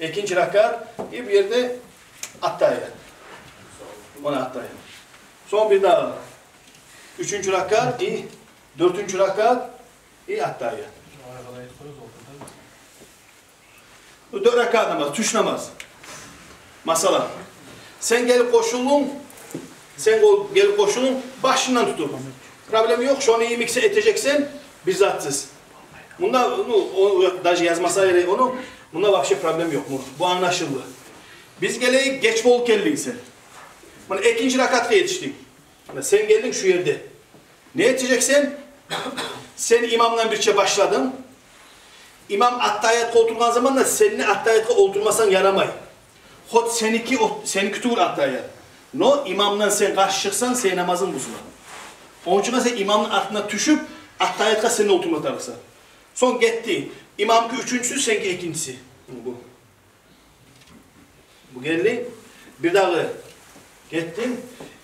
экинчи ракаат, и бу ерде аттагьият. Муна аттагьият. Сонг бир дагъы уьчюнчю ракаат, и дёртюнчю ракаат, и аттагьият. Бу дёрт ракаат намаз, тюш намаз. Масала, сен гелип къошулдунг, сен къо-, гелип къошулдунг, башындан тутуп. Проблема ёкъ, шону йимик сен этежексен, бир затсыз. Мунда, ну, о, даже язмаса герек ону, мунда вообще проблема ёкъ. Бу, бу англашылды. Биз гелейик, геч болуп гелдинг сен. Муна экинчи ракаатгъа етишдинг. Муна сен гелдинг шу ерде. Не этежексен? Сен имамдан бирче башладынг. Имам аттагьиятгъа олтургъан заманда сен де аттагьиятгъа олтурмасанг ярамай. Хоть сеники о-, сеники тюгюл аттагьият. Но имамдан сен къаршы чыкъсанг, сени намазынг бузула. Ону учун сен имамны артына тюшюп, аттагьиятгъа сен де олтурма тарыкъсан. Сонг гетди. Имамныки уьчюнчюсю, сеники экинчиси. Бу. Бу гелди, бир дагъы гетди.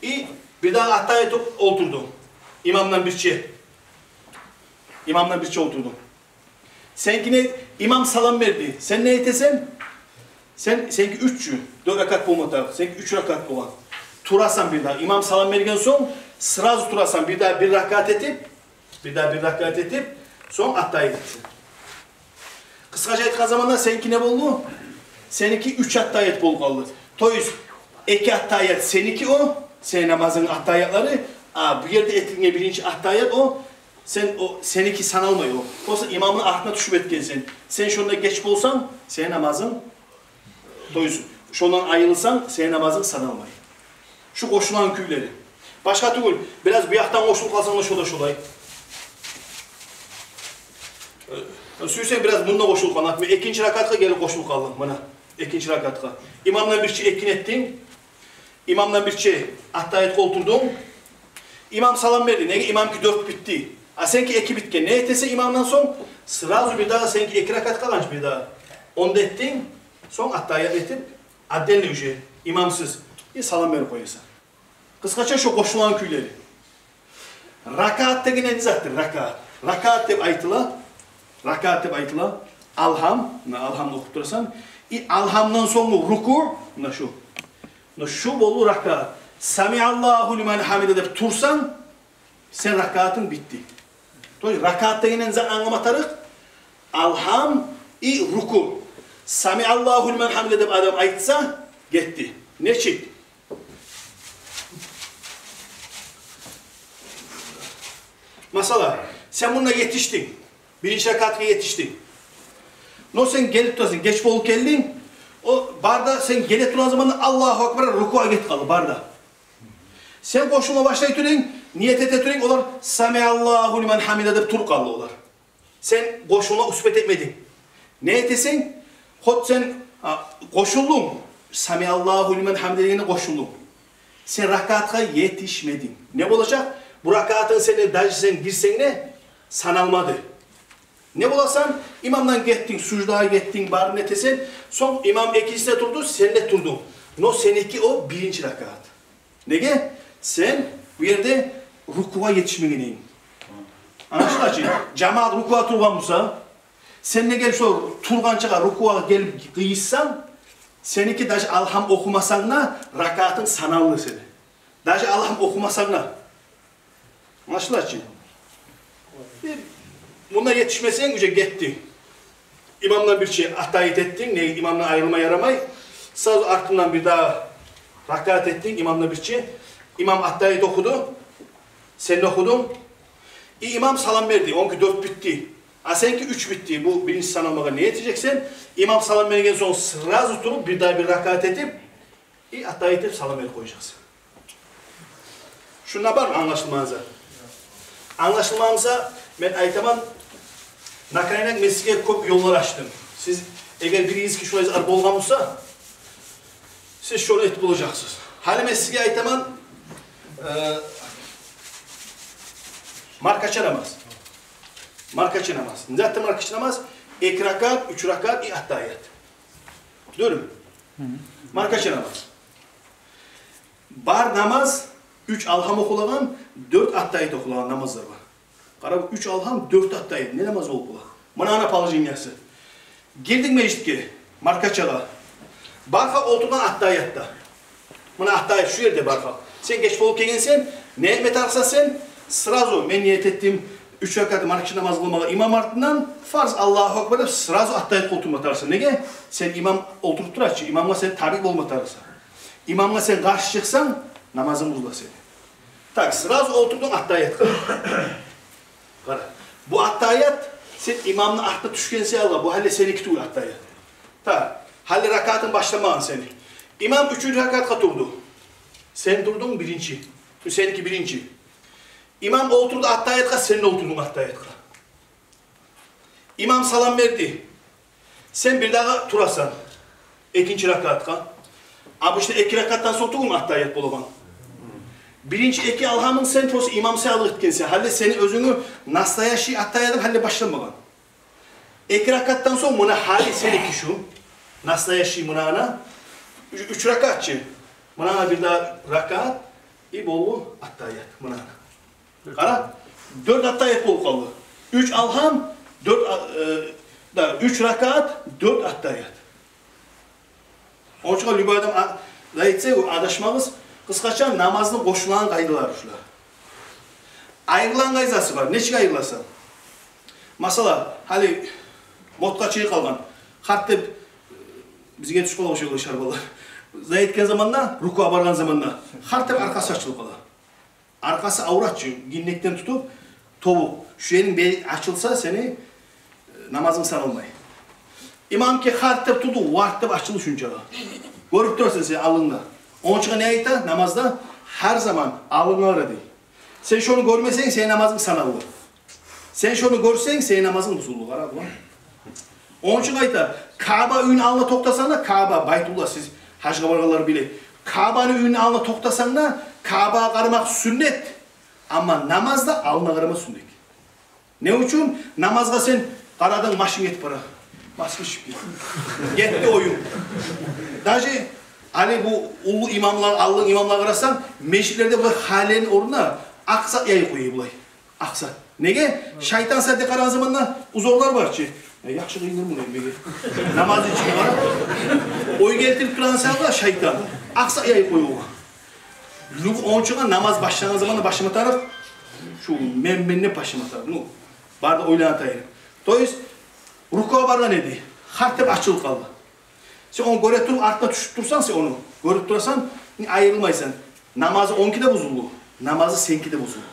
И бир дагъы аттагьият этип олтурду. Имамдан бирче. Имамдан бирче олтурду. Сеники не, имам салам берди. Сен не этесен? Сен, сеники уьч чю, дёрт ракаат болма тарыкъ. Сеники уьч ракаат болгъан. Турасан бир дагъы. Имам салам берген сонг, сразу турасан. Бир дагъы бир ракаат этип, бир дагъы бир ракаат этип, сонг аттагьият этесен. Къысгъача айтгъан заманда, сеники не болду? Сеники уьч аттагьият болуп къалды. То есть, эки аттагьият сеники о, сени намазынгны аттагьиятлары, а бу ерде этилген биринчи аттагьият о, сен о, сеники саналмай о. Просто имамны артына тюшюп этгенсен. Сен шонда геч болсанг, сени намазынг, то есть, шондан айрылсанг, сени намазынг саналмай. Шу къошулгъан кюйлери. Башгъа тюгюл, бираз бу якъдан къошулуп къалсанг да, шо да шолай. Э, сюйсенг, бираз мунда къошулуп къал. Например, экинчи ракаатгъа гелип къошулуп къалдынг. Муна, экинчи ракаатгъа. Имамдан бирче экин этдинг. Имамдан бирче аттагьиятгъа олтурдунг. Имам салам берди. Неге? Имамныки дёрт битди. А сеники эки битген. Не этесен имамдан сонг? Сразу бир дагъы сеники эки ракаат къалгъанча бир дагъы. Ону да этдинг. Сонг аттагьият этип, отдельно уже, имамсыз, и салам берип къоясан. Къысгъача шо къошулгъан кюйлери. Ракаат деген не затдыр, ракаат? Ракаат деп айтыла, ракаат деп айтыла, алгьам, муна алгьамны охуп турасан, и алгьамдан сонггъу руку, муна шу. Муна шу болду ракаат. «Самиаллагьу лиман гьамида» деп турсанг, сени ракаатынг битди. То есть ракаат дегенден зат англама тарыкъ, алгьам и руку. «Самиаллагьу лиман гьамида» деп адам айтса, гетди. Нечик? Масала, сен мунда етишдинг, биринчи ракаатгъа етишдинг. Но сен гелип турасан, геч болуп гелдинг. О бар да, сен геле тургъан заманда «Аллагьу акбар», рукугъа гетип къалды, бар да. Сен къошулма башлай турунг, ният эте турунг, олар «Самиаллагьу лиман гьамида» деп туруп къалды олар. Сен къошулма успеть этмединг. Не этесен? Хоть сен, а, къошулдунг, «Самиаллагьу лиман гьамида» дегенде къошулдунг. Сен ракаатгъа етишмединг. Не болажакъ? Бу ракаатынг сени, даже сен гирсенг де, саналмады. Не боласан? Имамдан гетдинг, суждагъа гетдинг, барын этесен, сонг имам экинчисине турду, сен де турдунг. Но сеники о биринчи ракаат. Неге? Сен бу ерде рукугъа етишмеген эдинг. Англашыла чы, жамаат рукугъа тургъан буса, сен де гелип шо тургъанчагъа рукугъа гелип къыйышсанг, сеники даже алгьам охумасанг да, ракаатынг саналды сени. Даже алгьам охумасанг да. Англашыла чы. Бир мунда етишмесенг, уже гетди. Имамдан бирче аттагьият этдинг, не, имамдан айрылма ярамай. Сразу артындан бирдагъы ракаат этдинг, имамдан бирче. Имам аттагьият охуду, сен де охудунг. И имам салам берди, онки дёрт битди. А сеники уьч битди. Бу биринчи саналмагъа не этежексен? Имам салам берген сонг сразу туруп, бирдагъы бир ракаат этип, и аттагьият этип салам берип къояжакъсан. Шунда бармы англашылмагъан зат? Англашылмагъан буса, мен айтаман, наконец, мен сизге кёп ёллар ачдым. Сиз, эгер биригизге шулай зат болгъан буса, сиз шону этип болажакъсыз. Гьали мен сизге айтаман, э, маркача намаз. Маркача намаз. Не затдыр маркача намаз? Эки ракаат, уьч ракаат и аттагьият. Тюзмю? Маркача намаз. Бар намаз, уьч алгьам охулагъан, дёрт аттагьият охулагъан намазлар бар. Къара, уьч алгьам, дёрт аттагьият. Не намаз болуп бола? Муна ана положениясы. Гирдик межитге, маркачагъа. Бархалкъ олтургъан аттагьиятда. Муна аттагьият шу ерде бархалкъ. Сен геч болуп гелгенсен, не этме тарыкъсан сен? Сразу мен ният этдим уьч ракаат маркача намаз къылмагъа имам артындан, фарз, Аллагьу акбар деп, сразу аттагьиятгъа олтурма тарыкъсан. Неге? Сен имам олтуруп тура чы, имамгъа сен табиъ болма тарыкъсан. Имамгъа сен къаршы чыкъсанг, намазынг бузула сени. Так, сразу олтурдунг аттагьиятгъа. Къара. Бу аттагьият, сен имамны артына тюшген саялы, бу гьали сеники тюгюл аттагьият. Так, гьали ракаатынг башламагъан сени. Имам уьчюнчю ракаатгъа турду. Сен турдунг биринчи. Бу сеники биринчи. Имам олтурду аттагьиятгъа, сен де олтурдунг аттагьиятгъа. Имам салам берди. Сен бирдагъы турасан. Экинчи ракаатгъа. Обычно эки ракаатдан сонг тюгюлмю аттагьият болагъан? Биринчи эки алгьамынг сен просто имам саялы этгенсен. Гьали сени оьзюнгню настоящий аттагьиятынг гьали башламагъан. Эки ракаатдан сонг муна гьали сеники шу. Настоящий муна ана. Уьч, уьч ракаат чы. Муна ана бирдагъы ракаат. И болду аттагьият. Муна ана. Къара, дёрт аттагьият болуп къалды. Уьч алгьам, дёрт а-, э, да, уьч ракаат, дёрт аттагьият. Ону учун любой адам а-, да этсе, о адашмагъыз. Къысгъача намазны къошулагъан къайдалары шулар. Айрылагъан къайдасы бар. Нечик айрыласан? Масала, гьали модгъа чыгъып къалгъан. Харт деп, э, бизге тюшюп къала ошо шарбалар. Зай этген заманда, рукугъа баргъан заманда, харт деп аркъасы ачылып къала. Аркъасы аврат чы, гиннекден тутуп, тобукъ. Шу еринг бери ачылса, сени, э, намазынг саналмай. Имамки харт деп турду, варт деп ачылды шунчагъа. Гёрюп турасан сен алынгда. Ону учун не айта намазда? Гьар заман алынга къара дей. Сен шону гёрмесенг, сени намазынг саналды. Сен шону гёрсенг, сени намазынг бузулду, къара, булан. Ону учун айта, Кааба уьюню алдына токътасанг да, Кааба, Байтулла, сиз гьажгъа баргъанлар биле. Каабаны уьюню алдына токътасанг да, Каабагъа къарамакъ сюннет. Амма намазда алдына къарама сюннет. Не учун? Намазгъа сен къарадынг, машин гетип бара. Москвич гетди. Гетди оюн. Даже гьали бу уллу имамлар, алдын имамлар къарасанг, межитлерде булай халени орнуна акъ зат яйып къоя булай. Акъ зат. Неге? Шайтан сагъа къарагъан заманда узорлар бар чы. Я, яхшы къыйындыр муну этмеге. Намаз ичинде бар. Ой гелтирип турагъан сагъа шайтан. Акъ зат яйып къоя огъар. Люб-, ону учун намаз башлагъан заманда башлама тарыкъ. Шу мен, мен деп башлама тарыкъ. Ну, бары да ойлана тарыкъ. То есть, рукугъа баргъан эди. Харт деп ачылып къалды. Сен ону гёре туруп, артына тюшюп турсанг, сен ону гёрюп турасан, айрылмайсан. Намазы онуки де бузулду, намазы сеники де бузулду.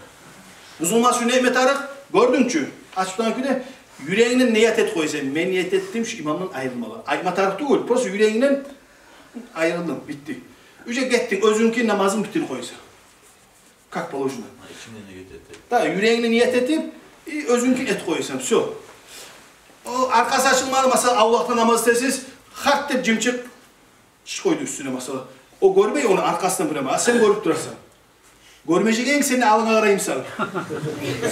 Бузулмас учун не этме тарыкъ? Гёрдюнг чю, ачып турагъан кюйде юрегингден ният этип къоясан: «Мен ният этдим шу имамдан айрылмагъа». Айтма тарыкъ тюгюл, просто юрегингден: «Айрылдым, битди». Уже гетдинг, оьзюнгню намазынг битдирип къоясан. Как положено. Ичингден ният этип. Да, юрегингден ният этип, и оьзюнгню этип къоясан, всё. О аркъасы ачылмады, масала, авлакъда намаз этесиз, харт деп жымчыкъ чыгъып къойду уьстюне, масала. О гёрмей ону аркъасындан бирев, а сен гёрюп турасан. Гёрмежек эдинг, сен де алынга къараймысан.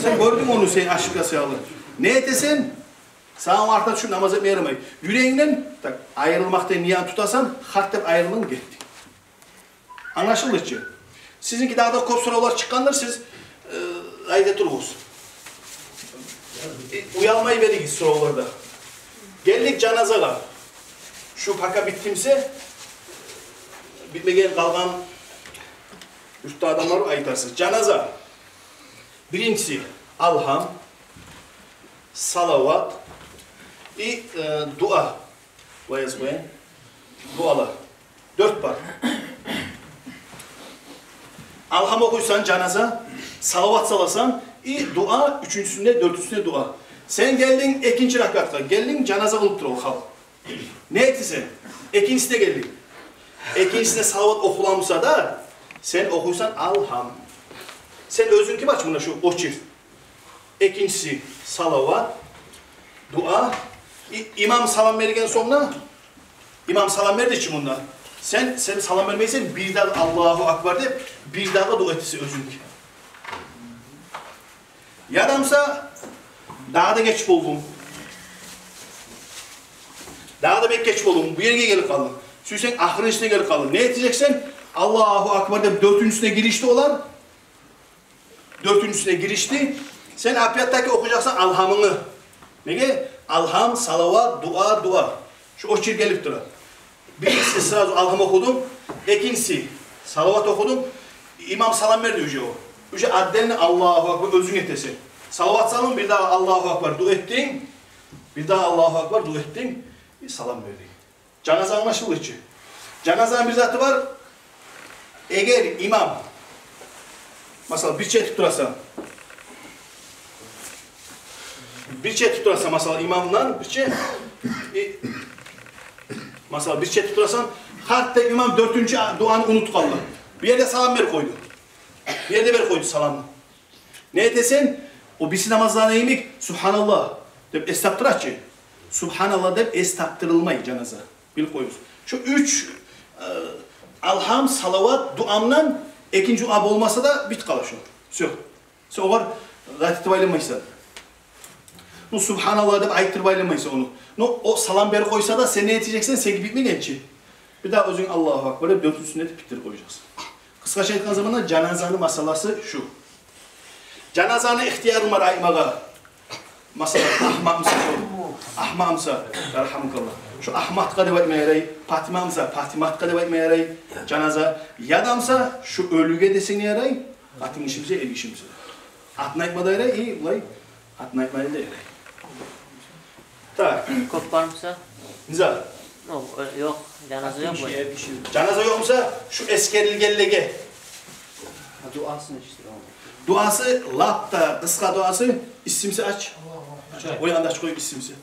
Сен гёрдюнг ону, сен ошибкасы алды. Не этесен? Сагъа артына тюшюп намаз этме ярамай. Юрегингден, так, айрылмакъ деген ниятны тутасан, харт деп айрылдынг, гетди. Англашылды чы? Сизинки дагъы да кёп соравлар чыкъгъандыр, сиз, э, айта туругъуз. Уялмай беригиз соравларда. Гелдик жаназагъа. Шу пока битдимсе, битмеген къалгъан юртда адамлар айтарсыз. Жаназа. Биринчиси алгьам, салават и, э, дуа. Ваяз къояйын. Дуалар. Дёрт бар. Алгьам охуйсан жаназа, салават саласан и дуа, уьчюнчюсюнде, дёртюнчюсюнде дуа. Сен гелдинг экинчи ракатгъа, гелдинг, жаназа къылып тура ол халкъ. Не этесен? Экинчисине гелдинг. Экинчисине салават охуламаса да, сен охуйсан алгьам. Сен оьзюнг ким ач мунда шу очерк. Экинчиси салават, дуа. И-, имам салам берген сонг да, имам салам берди чи мунда. Сен, сен салам бермейсен, бирдагъы Аллагьу акбар деп, бирдагъы дуа этесен оьзюнг. Яда буса, дагъы да геч болдум. Дагъы да бек геч болдум. Бу ерге гелип къалдым. Сюйсенг, ахырынчысына гелип къалдым. Не этежексен? Аллагьу акбар деп, дёртюнчюсюне гиришди олар. Дёртюнчюсюне гиришди. Сен опять-таки охужакъсан алгьамынгны. Неге? Алгьам, салават, дуа, дуа. Шу очерк гелип тура. Биринчиси сразу алгьам охудум, экинчиси салават охудум. Имам салам берди уже о. Уже отдельно Аллагьу акбар оьзюнг этесен. Салават салдынг, бирдагъы Аллагьу акбар дуа этдинг. Бирдагъы Аллагьу акбар дуа этдинг. И салам бердинг. Жаназа англашылды чы. Жаназаны бир заты бар. Эгер имам, масала, бирче этип турасан, бирче этип турасан, масала, имамдан бирче, и, масала, бирче этип турасан, гьатта имам дёртюнчю дуаны унутуп къалды. Бир ерде салам берип къойду. Бир ерде берип къойду саламны. Не этесен? О бириси намазланы йимик, «Субгьаналлагь» деп эс таптыра чы. «Субгьаналлагь» деп эс таптырылмай жаназа. Билип къоюгъуз. Шу уьч, э, алгьам, салават, дуамдан, экинчи дуа болмаса да, битип къала шу. Всё. Сен огъар зат этип айланмайсан. Ну, «Субгьаналлагь» деп айтдырып айланмайсан ону. Ну, о салам берип къойса да, сен не этежексен, сен битмеген чи. Бирдагъы оьзюнг «Аллагьу акбар» деп, дёртюнчюсюн этип битдирип къояжакъсан. Къысгъача айтгъан заманда, жаназаны масъаласы шу. Жаназаны ихтияры бар айтмагъа. Масала, Агьмат буса, шу Агьмат буса, ярхамукаллагь, шу Агьматгъа деп айтма ярай, Патима буса, Патиматгъа деп айтма ярай, жаназа. Яда буса, шу оьлюге десенг ярай, къатынгиши буса, эргиши буса. Атын айтма да ярай, и булай атын айтма да ярай. Так. Кёп бармыса? Не зат? О, э, ёкъ, жаназа ёкъ бу. Жаназа ёкъ буса, шу эсгерилгенлеге. Гьа, дуасы нечик? Дуасы, лап да къысгъа дуасы, иссимсе ач. О, анда ач къой, иссимсе.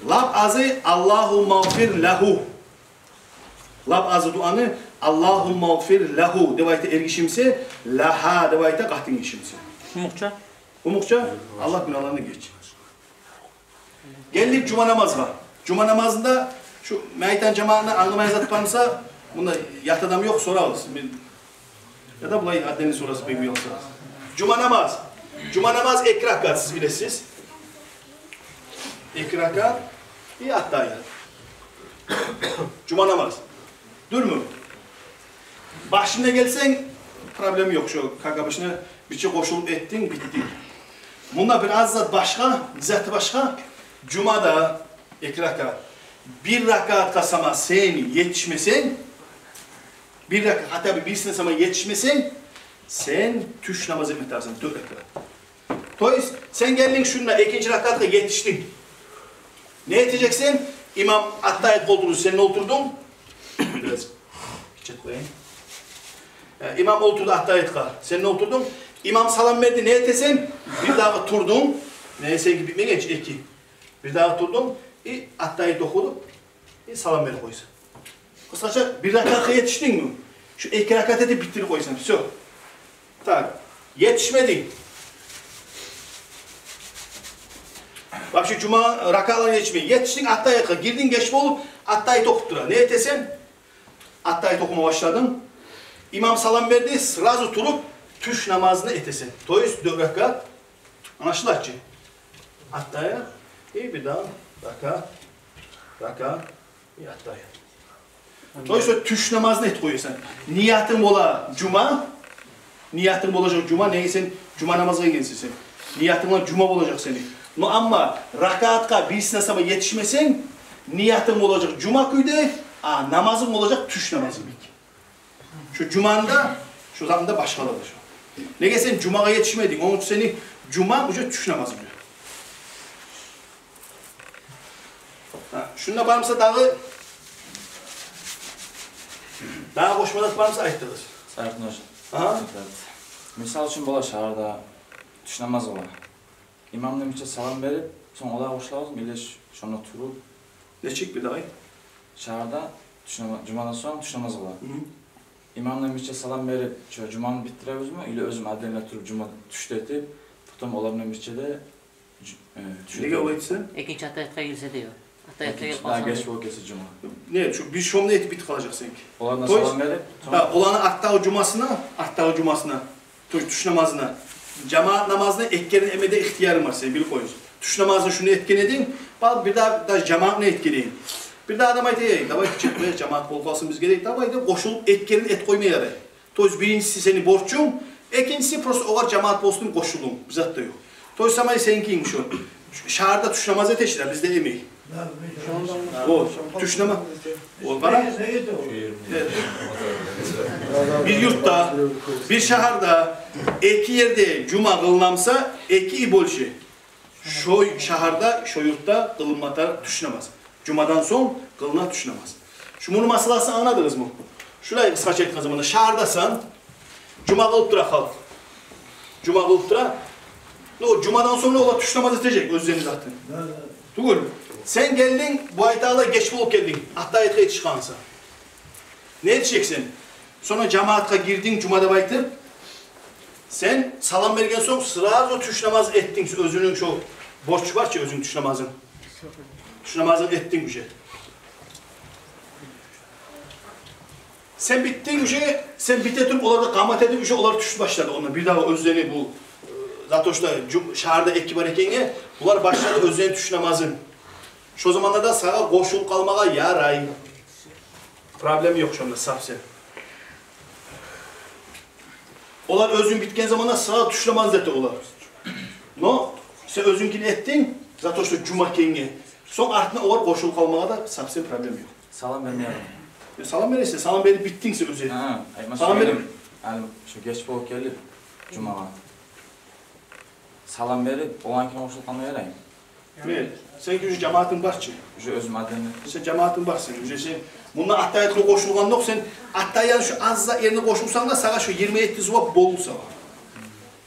Лап азы «Аллагьуммагъфир лагьу». Лап азы дуаны «Аллагьуммагъфир лагьу» деп айта эргиши буса, «лагьа» деп айта къатынгиши буса. Къумукъча? Къумукъча, Аллагь гюнагьларындан геч. Гелдик жума намазгъа. Жума намазында шу мен айтгъан жамаатны англамайгъан зат бармыса, мунда ят адам ёкъ, сорагъыз. Мен, яда булай отдельно сорасыз, бек уялса. Жума намаз. Жума намаз эки ракаат, сиз билесиз. Эки ракаат и аттагьият. Жума намаз. Дюрмю? Башына гелсенг, проблема ёкъ. Шо, как обычно, бирче къошулуп этдинг, битди. Мунда бир аз зат башгъа, бир заты башгъа. Жумада эки ракаат. Бир ракаатгъа сама сен етишмесенг, бир ракаат, хотя бы бирисине сама етишмесенг, сен тюш намаз этме тарыкъсан, дёрт ракаат. То есть, сен гелдинг шунда экинчи ракаатгъа, етишдинг. Не этежексен? Имам аттагьиятгъа олтурду, сен олтурдунг. Бираз гиччи къояйым. Э, имам олтурду аттагьиятгъа, сен олтурдунг. Имам салам берди, не этесен? Бирдагъы турдунг. Не, сеники битмеген чи, эки. Бирдагъы турдунг и аттагьият охуду. И салам берип къойса. Къысгъача, бир ракаатгъа етишдингми? Шу эки ракаат этип битдирип къойсанг, всё. Так, етишмединг. Вообще жума ракаатлар етишмей. Етишдинг аттагьиятгъа, гирдинг геч болуп, аттагьият охуп тура. Не этесен? Аттагьият охума башладынг. Имам салам берди, сразу туруп тюш намазны этесен. То есть дёрт ракаат. Англашыла чы? Аттагьият, и бирдагъы ракаат, ракаат, и аттагьият. То есть, тюш намазны этип къоясан. Ниятынг бола жума, ниятынг болажакъ жума, неге сен жума намазгъа гелгенсен сен. Ниятынг бола жума болажакъ сени. Но амма ракаатгъа бирисине сама етишмесенг, ниятынг болажакъ жума кюйде, а намазынг болажакъ тюш намазы йимик. Шо жуманы да, шо затны да башгъалыгъы шо. Неге сен жумагъа етишмединг, ону учун сени жуманг уже тюш намазы уже. Гьа, шунда бармыса дагъы, дагъы къошма зат бармыса, айтыгъыз. Сагьат ножа. Агьа. Мисал учун, бола шагьарда тюш намаз бола. Имам да бирче салам берип, сонг олагъа къошулагъызмы, или ш-, шонда туруп? Нечик, бир дагъы айт. Шагьарда тюш нама-, жумадан сонг тюш намаз бола. Гьы. Имам да бирче салам берип, шо жуманы битдиребизми, или оьзюм отдельно туруп жума тюшде этип, потом олар булан бирче де жу-, э, тюш этип? Неге олай этесен? Экинчи аттагьиятгъа гирсе де ёкъ. Аттагьиятгъа гирсе, гьа, геч болуп гетсе жума. Не, шу, биз шону этип битип къалажакъ сеники. Олар да салам берип, то есть, сонг, гьа, оланы артдагъы жумасына, артдагъы жумасына, тю-, тюш намазына, жамаат намазына эки керен этме де ихтиярынг бар сени, билип къоюгъуз. Тюш намазына шуну этген эдинг, бал, бир дагъы да жамаатны этген эдинг. Бир дагъы адам айта: «Эй, давай, чыкъ, жамаат болуп къалсын бизге», — дей. Давай деп къошулуп этгенин этип къойма ярай. То есть, биринчиси, сени борчунг, экинчиси, просто огъар жамаат болсун деп къошулдунг, бир зат да ёкъ. То есть, самай сеники йимик шо. Шагьарда тюш намаз этежек, бизде этмей. О, тюш нама-, о, къара. Бир юртда, бир шагьарда эки ерде жума къылынамыса, эки и больше. Шо шагьарда, шо юртда къылынма тарыкъ тюш намаз. Жумадан сонг къылына тюш намаз. Шу муну масъаласын англадыгъызмы? Шулай къысгъача айтгъан заманда, шагьардасан, жума къылып тура халкъ. Жума къылып тура. Ну, жумадан сонг да олар тюш намаз этежек оьзлени затын. Тюгюл. Сен гелдинг, бу айтагъанлай геч болуп гелдинг. Аттагьиятгъа етишгенсен. Не этежексен? Сонг жамаатгъа гирдинг жума деп айтып, сен салам берген сонг сразу тюш намаз этдинг, оьзюню шо борчу бар чы, оьзюню тюш намазынг. Тюш намазынг этдинг уже. Сен битдинг уже, сен бите туруп, олар да къамат этип, уже олар тюшюп башлады. Онда бир дагъы оьзлени бу, э, за то, что жу-, шагьарда эки бар экенге, булар башлады оьзлени тюш намазын. Шо заманда да сагъа къошулуп къалмагъа ярай. Проблема ёкъ шонда совсем. Олар оьзюнг битген заманда сразу тюш намаз эте олар. Но сен оьзюнгкин этдинг, за то, что жума экенге. Сонг артына олар къошулуп къалмагъа да совсем проблема ёкъ. Салам бермей адам. Э, салам бересен, салам берип битдинг сен оьзю. Гьа, айтмакъ салам берип. Гьали шо геч болуп гелип жумагъа, салам берип, олангкине къошулуп къалма ярай. Не? Сеники уже жамаатынг бар чы. Уже оьзюм отдельно. Сен жамаатынг бар сени. Уже сен мунда аттагьиятгъа къошулгъанынг ёкъ, сен аттагьиятны шу аз да ерине къошулсанг да, сагъа шу йигирма етти зувап болду сагъа.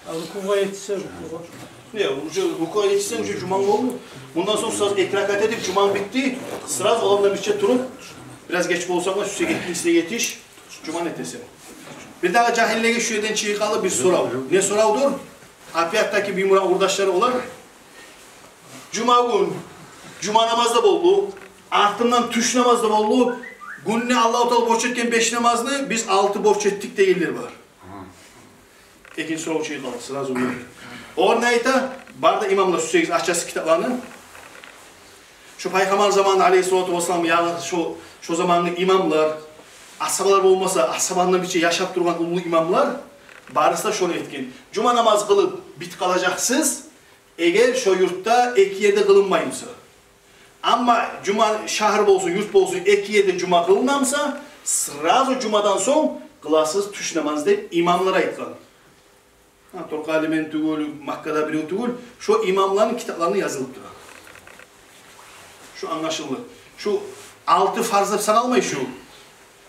А рукугъа етишсе, рукугъа. Не, уже рукугъа етишсенг, уже жуманг болду. Мундан сонг сразу эки ракаат этип, жуманг битди. Сразу олар булан бирче туруп, бираз геч болсанг да, сюйсенг экинчисине етиш, жуманг этесен. Бир дагъы жагьиллеге шу ерден чыгъып къалды бир сорав. Не соравдур? Опять-таки бир муна къурдашлар олар. Жума гюн жума намаз да болду, артындан тюш намаз да болду. Гюнде Аллагьу Таала борч этген беш намазны биз алты борч этдик дегенлер бар. Экинчи сорав чыгъып къалды сразу. Олар не айта? Бары да имамлар, сюйсегиз, ачасыз китапланы. Шо Пайхаммар заманы, алейгьиссалату вассалам, ягъы шо, шо замангъы имамлар, асгьабалар болмаса, асгьабалардан бирче яшап тургъан уллу имамлар, барысы да шону этген. Жума намаз къылып битип къалажакъсыз, эгер шо юртда эки ерде къылынмай буса. Амма жума, шагьар болсун, юрт болсун, эки ерде жума къылына буса, сразу жумадан сонг къыласыз тюш намаз деп имамлар айтгъан. Гьа, Торкъали мен тюгюл, Маккада бирев тюгюл, шо имамланы китапларына язылып тура. Шу англашылды. Шу алты фарз деп саналмай шу.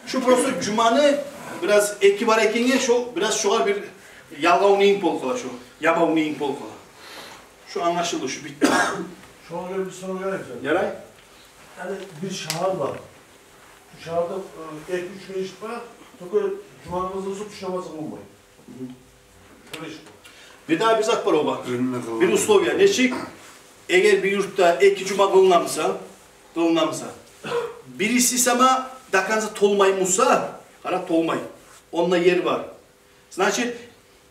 Шу просто жуманы бираз эки бар экенге, шу бираз шогъар бир ялгъав нинг болуп къала шу. Ямав нинг болуп къала. Шу англашылды, шу битди. Шогъар бир сорав берейим. Ярай. Гьали бир шагьар бар. Шу шагьарда, э, эки-уьч межит бар. Только жума намаздан сонг тюш намазы къылынмай. Бир дагъы бир зат бар огъар. Бир условие, нечик? Эгер бир юртда эки жума къылына буса, къылына буса, бириси сама до конца толмай буса, къара, толмай. Онда ер бар. Значит,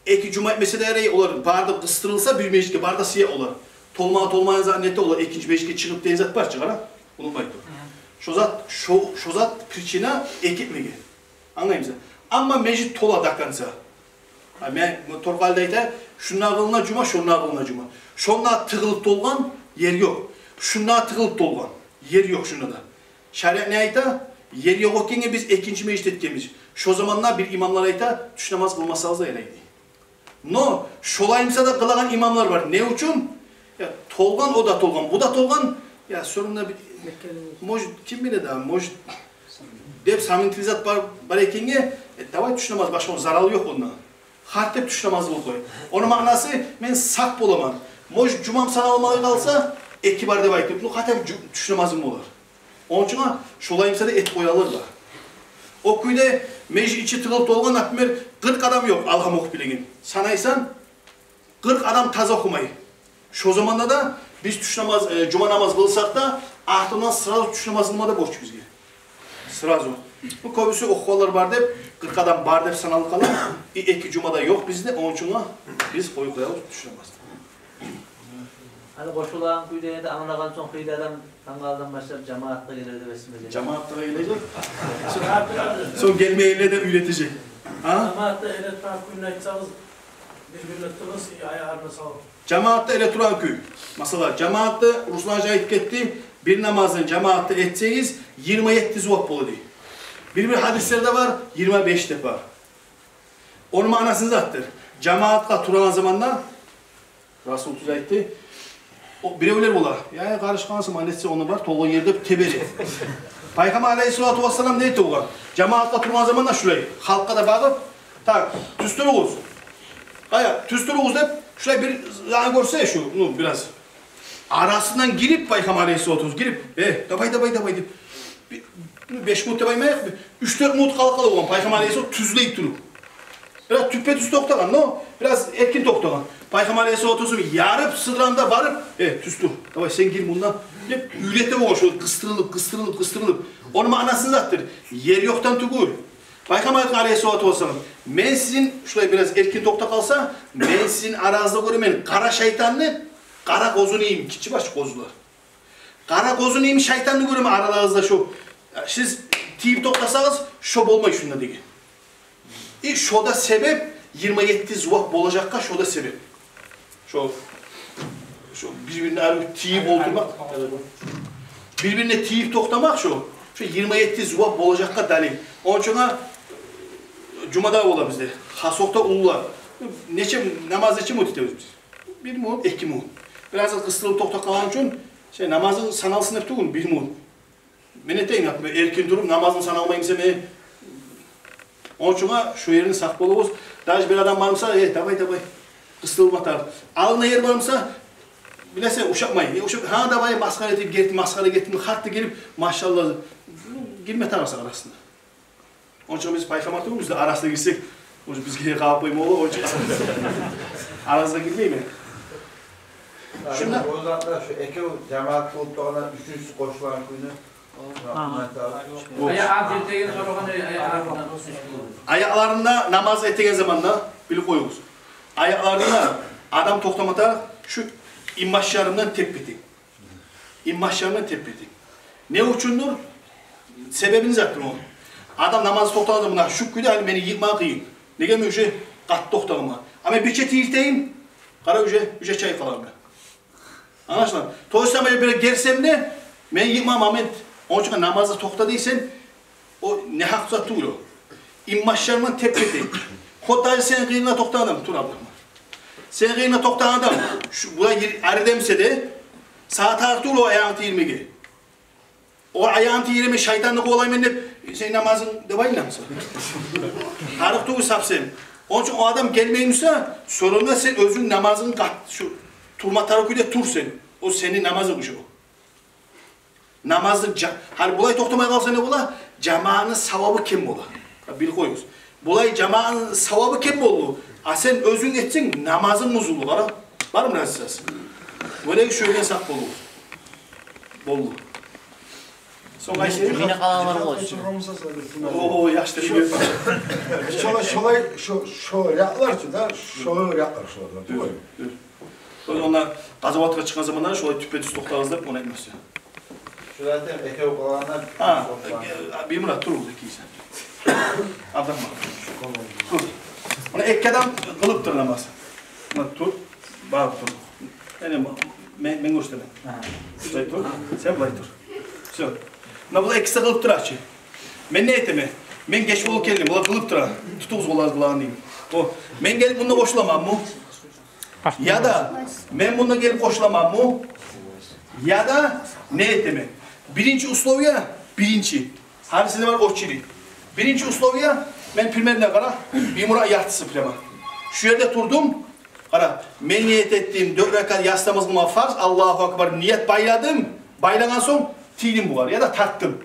эки жума этмесе де ярай, олар бары да къыстырылса бир межитге, бары да сыя олар. Толма, толмайгъан зат нете олар, экинчи межитге чыгъып деген зат бар чы, къара. Унутмай тур. Шо зат, шо, шо зат причина эки этмеге. Англаймысыз? Амма межит тола до конца. А мен, бу Торкъалиде айта, шунда къылына жума, шонда къылына жума. Шонда тыгъылып толгъан ер ёкъ. Шунда тыгъылып толгъан ер ёкъ шунда да. Шариат не айта? Ер ёкъ экенге биз экинчи межит этгенбиз. Шо заманда бир имамлар айта, тюш намаз къылмасагъыз да ярай дей. Но шолай буса да къылагъан имамлар бар. Не учун? Я, толгъан, о да толгъан, бу да толгъан. Я, сонг да бир, может, ким биле да, может, деп, сомнительный зат бар, бар экенге, э, давай тюш намаз башлама, заралы ёкъ онда. Гьар деп тюш намаз къылып къой. Ону маънасы, мен сакъ боламан. Может, жумам саналмай къалса, эки бар деп айтып, ну, хотя бы жу-, тюш намазым болар. Ону учун шолай буса да этип къоялар да. О кюйде межит ичи тыгъылып толгъан, например, къыркъ адам ёкъ, Алгьам охуп билеген. Санайсан, къыркъ адам таза охумай. Шо заманда да биз тюш намаз, э, жума намаз къылсакъ да, артындан сразу тюш намаз къылма да борч бизге. Сразу. Бу кёбюсю охугъанлар бар деп, къыркъ адам бар деп саналып къала. И эки жума да ёкъ бизде, ону учун биз къоюп къоябыз тюш намазны. Гьали къошулагъан кюйде энни англагъан сонг, къыйда адам тангала адам башлап жамаатгъа гелер деп эсиме гелди. Жамаатгъа гележек. Сонг гелмейгенлеге де уьйретежек. А? Жамаатда эретурагъан кюйню айтсагъыз, бир-бирине тыгъыз, аягъын салып. Жамаатда эретурагъан кюй. Масала, жамаатда, Руслан гьажи айтып гетди, бир намазны жамаатда этсегиз, йигирма етти зувап бола дей. Бир-бир гьадислерде бар, йигирма беш деп бар. Ону маънасы не затдыр? Жамаатгъа турагъан заманда Расул тюз айтды. О, биревлер бола, я, я, къарышгъансан, молодец, ону бар, толгъан ер деп тебере. Пайхаммар алейгьиссалату вассалам не эте болгъан? Жамаатгъа тургъан заманда шулай, халкъгъа да багъып, так, тюз туругъуз. Къая, тюз туругъуз деп, шулай бир затны гёрсе шу, ну, бираз арасындан гирип, Пайхаммар алейгьиссалату вассалам гирип, э, давай, давай, давай деп. Бир, ну, беш минут деп айтмайыкъ, бир уьч-дёрт минут къала къала болгъан, Пайхаммар алейгьиссалам тюзлей туруп. Бираз тюппе-тюз токътагъан, но бираз эркин токътагъан. Пайхаммар алейгьиссалату вассалам ярып, сыдыргъанда барып, э, тюз тур, давай, сен гир мунда деп уьйрете болгъан, шолай къыстырылып, къыстырылып, къыстырылып. Ону маънасы не затдыр? Ер ёкъдан тюгюл. Пайхаммар айтгъан алейгьиссалату вассалам, мен сизин, шулай бираз эркин токътап къалса, мен сизин арагъызда гёремен къара шайтанны, къара къозуну йимик, гиччи башгъа къозулар. Къара къозуну йимик шайтанны гёремен араларыгъызда шо. Сиз тийип токътасагъыз, шо болмай шунда деген. И шо да себеп, йигирма етти зувап болажакъгъа шо да себеп. Шо, шо бир-бирине арив тийип олтурмакъ. Бир-бирине тийип токътамакъ шо. Шо йигирма етти зувап болажакъгъа далил. Ону учун жумада бола бизде. Хасокъда уллулар. Нече намаз, нече минут этебиз биз? Бир минут, эки минут. Бираз къыстырылып токътап къалгъан учун, шо намазынг саналсын деп тюгюл, бир минут. Мен этейим, например, эркин туруп, намазым саналмай буса мен. Ону учун шо еринде сакъ болугъуз. Даже бир адам бар буса, э, давай, давай, къыстырылма тарыкъ. Алдына ер бар буса, билесен, ушатмай. Э, ушат-, гьа, давай, масхара этип, герти масхара гетип, хатты гирип, машалла, гирме тарыкъ арасына. Ону учун биз пайхаммар тюгюлбюз де, арасына гирсек, уже бизге къарап къойма болур, ону учун арасына гирмеймен. Шунда о затда шо экев жамаат болуп тургъанда, уьчюнчюсю къошулагъан кюйню. Агьа. Аякъларын тиртеген, сорагъан, аякъларын. Аякъларын да намаз этеген заманда билип къоюгъуз. Аякъларын да адам токътама тарыкъ шу инбашларындан теппе-тенг. Инбашларындан теппе-тенг. Не учундур? Себебин затдыр о. Адам намаз токътагъанда муна шу кюйде, гьали мени йыкъма къыйын. Неге, мен уже къатты токътагъанман. А мен бирче тийиртейим, къара, уже, уже чайкъалар мен. Англашыла? То есть, мен бир герсем де, мен йыкъма момент, ону учун намазны токъта дейсен, о негьакъ зат тюгюл о. Инбашларындан теппе-тенг. Хоть даже сени къырыйынгда токътагъан адам, тур, Абдурагьман. Сени къырыйынгда токътагъан адам, шу, булай ер-, ари де буса да, сагъа тарыкъ тюгюл о аягъын тийирмеге. О аягъын тийиремен, шайтанны къувалайман деп, сени намазынг деп айланса. Тарыкъ тюгюл совсем. Ону учун о адам гелмей буса, сорагъанда сен оьзюнг намазынг къат-, шу, турма тарыкъ кюйде тур сен. О сени намазынг уже о. Намазны жа-, гьали булай токътамай къалса не бола? Жамаатны савабы кем бола. Билип къоюгъуз. Булай жамаатны савабы кем болду. А сен оьзюнг этсенг, намазынг бузулду, къара. Бармы разницасы? Олай шу ерден сакъ болугъуз. Болду. Сонг къайсы? Мени къалагъанлар болсун. О, яхшы. Шолай, шолай, шо, шо рядлар чы да, шо рядлар шолардан. Тюгюл. Дюр. Онда къазаватгъа чыкъгъан заманда шолай тюппе-тюз токътагъыз деп, ону айтмас я. Шулай айтайым, экев къалагъанда. А, бир мурат туругъуз экигиз. Абдурагьман. Тур. Муна эки адам къылып тура намаз. Муна тур, багъып тур. Яни мен, мен гёрсетемен. Агьа. Булай тур, сен булай тур. Всё. Муна булар экиси къылып тура чы. Мен не этемен? Мен геч болуп гелдим, булар къылып тура. Тутугъуз булар къылагъанны. О, мен гелип мунда къошуламанмы? Яда мен мунда гелип къошуламанмы? Яда не этемен? Биринчи условие, биринчи. Гьарисинде бар очередь. Биринчи условие, мен примерно, къара, бир мура яртысы прямо. Шу ерде турдум. Къара, мен ният этдим, дёрт ракат яссы намаз къылма фарз, Аллагьу акбар, ният байладым. Байлагъан сонг тийдим бугъар, яда тартдым.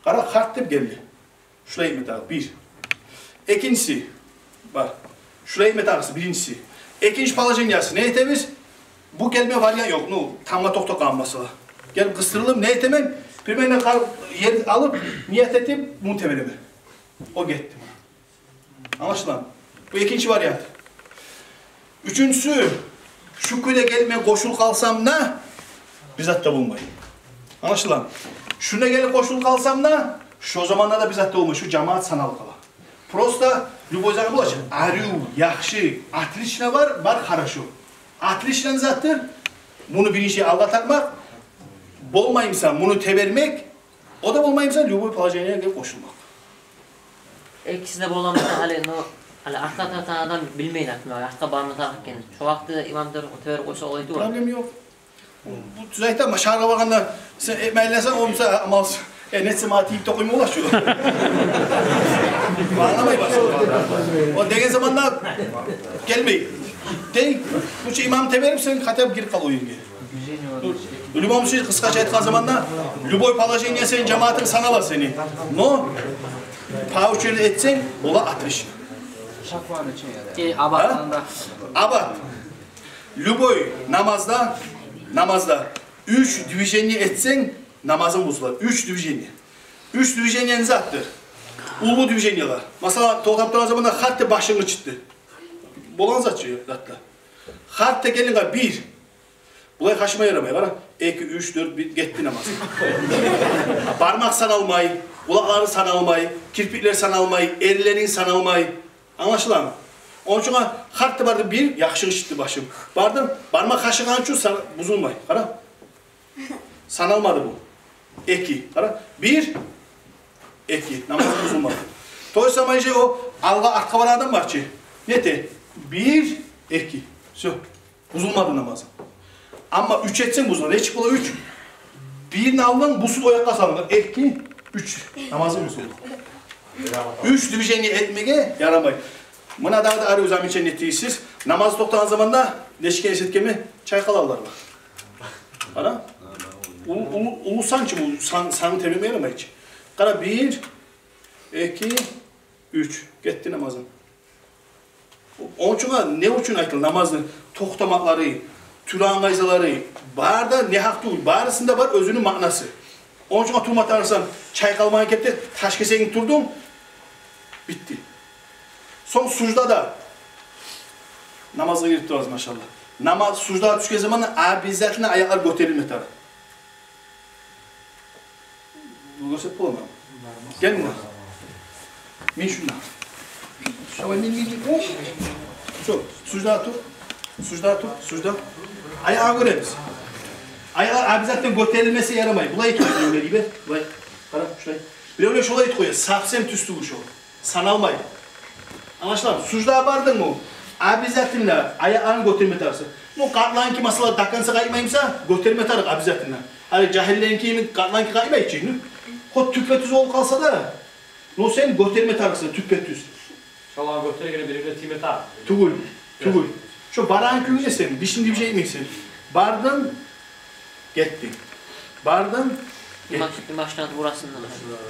Къара, харт деп гелди. Шулай этме тарыкъ, бир. Экинчиси бар. Шулай этме тарыкъ, биринчиси. Экинчи положениясы, не этебиз? Бу гелме вариант ёкъ. Ну, тамгъа токътап къалгъан масала. Гелип къысдырылдым, не этемен? Примерно къар-, ер алып, ният этип, муну теберемен. О гетди. Англашыламы? Бу экинчи вариант. Уьчюнчюсю, шу кюйде гелип мен къошулуп къалсам да, бир зат да болмай. Англашыламы? Шунда гелип къошулуп къалсам да, шо заманда да бир зат да болмай, шу жамаат саналып къала. Просто любой заман болажакъ. Арив, яхшы, отлично бар, бар, хорошо. Отлично затдыр. Муну биринчи алгъа тартмакъ, болмаймыса, муну тебермек, о да болмаймыса, любой положениеге къошулмакъ. Экиси де боламыса, гьали, ну, гьали артгъа тартагъан адам билмей, например, артгъа барма тарыкъ экенин. Шо вакътиде имам теберип къойса, олай тюгюл. Проблема ёкъ. Бу, бу тюз айта, ма шагьаргъа баргъанда сен этмей айланса, о буса амалсыз. Э, не этсе, ма тийип де къойма бола шу. Англамай башлай. О деген заманда гелмей. Дей, бу чу имам теберип, сен хотя бы гирип къал о ерге. Любой случай, къысгъача айтгъан заманда, любой положение сени жамаатынг санала сени. Но по очереди этсенг, бола отлично. Э, абат. А? Абат. Любой намазда, намазда уьч движение этсенг, намазынг бузула. Уьч движение. Уьч движение не затдыр? Уллу движениелер. Масала, токътап турагъан заманда харт деп башынг къычытды. Болгъан зат чы, затда. Харт деп гелдинг, бир. Булай къачма ярамай, къара. Эки, уьч, дёрт, бир, гетди намаз. Бармакъ саналмай, къулакълары саналмай, кирпиклер саналмай, эринлеринг саналмай. Англашыламы? Ону учун харт деп бардынг, бир, яхшы къычытды башынг. Бардынг, бармакъ къачыргъан учун са-, бузулмай. Къара. Саналмады бу. Эки. Къара. Бир, эки. Намаз бузулмады. То же самое же о алгъа, артгъа барагъан адам бар чы. Не эте? Бир, эки. Всё. Бузулмады намазы. Амма уьч этсенг бузула. Нечик бола уьч? Бирни алдынг, бусун о якъгъа салынг. Эки, уьч. Намазынг бузулду. Уьч движение этмеге ярамай. Муна дагъы да арив замечание этесиз. Намаз токътагъан заманда, нечик эситкенмен, чайкъалалар бар. Къара. Уллу, уллу, уллу сан чы бу, сан, сан теберме ярамай чы. Къара, бир, эки, уьч. Гетди намазынг. Ону учун, не учун айтылды намазны токътамакълары, турагъан къайдалары, бары да негьакъ тюгюл, барысында бар оьзюню маънасы. Ону учун турма тарыкъсан, чайкъалмагъан кепде таш кесегинг турдунг, битди. Сонг суждада намазгъа гирип турасыз, машаллагь. Намаз, суждагъа тюшген заманда обязательно аякълар гётерилме тарыкъ. Буну гёрсетип боламы? Гел мунда. Мен шунда. Шавай, мен, мен, мен. Оп. Всё, сужда тур. Сужда тур, сужда. Аякъны гёребиз. Аякъ обязательно гётерилмесе ярамай. Булай тур, биревлер йибер. Булай. Къара, шулай. Биревлер шолай тур, совсем тюз тюгюл шо. Саналмай. Англашыламы? Суждагъа бардынгмы? Обязательно аякъланы гётерме тарыкъсан. Ну, къартларынки, масала, до конца къайтмаймыса, гётерме тарыкъ обязательно. Гьали жагьиллеринки йимик къартларынки къайтмай чы, ну. Хоть тюппе-тюз болуп къалса да, ну, сен гётерме тарыкъсан, тюппе-тюз. Шоланы гётерген биревлер тийме тарыкъ. Тюгюл, тюгюл. Шо барагъан кюйде сен, бир шей де этмейсен. Бардынг, гетдинг. Бардынг, гетдинг. Имаш-, имаштан турасында.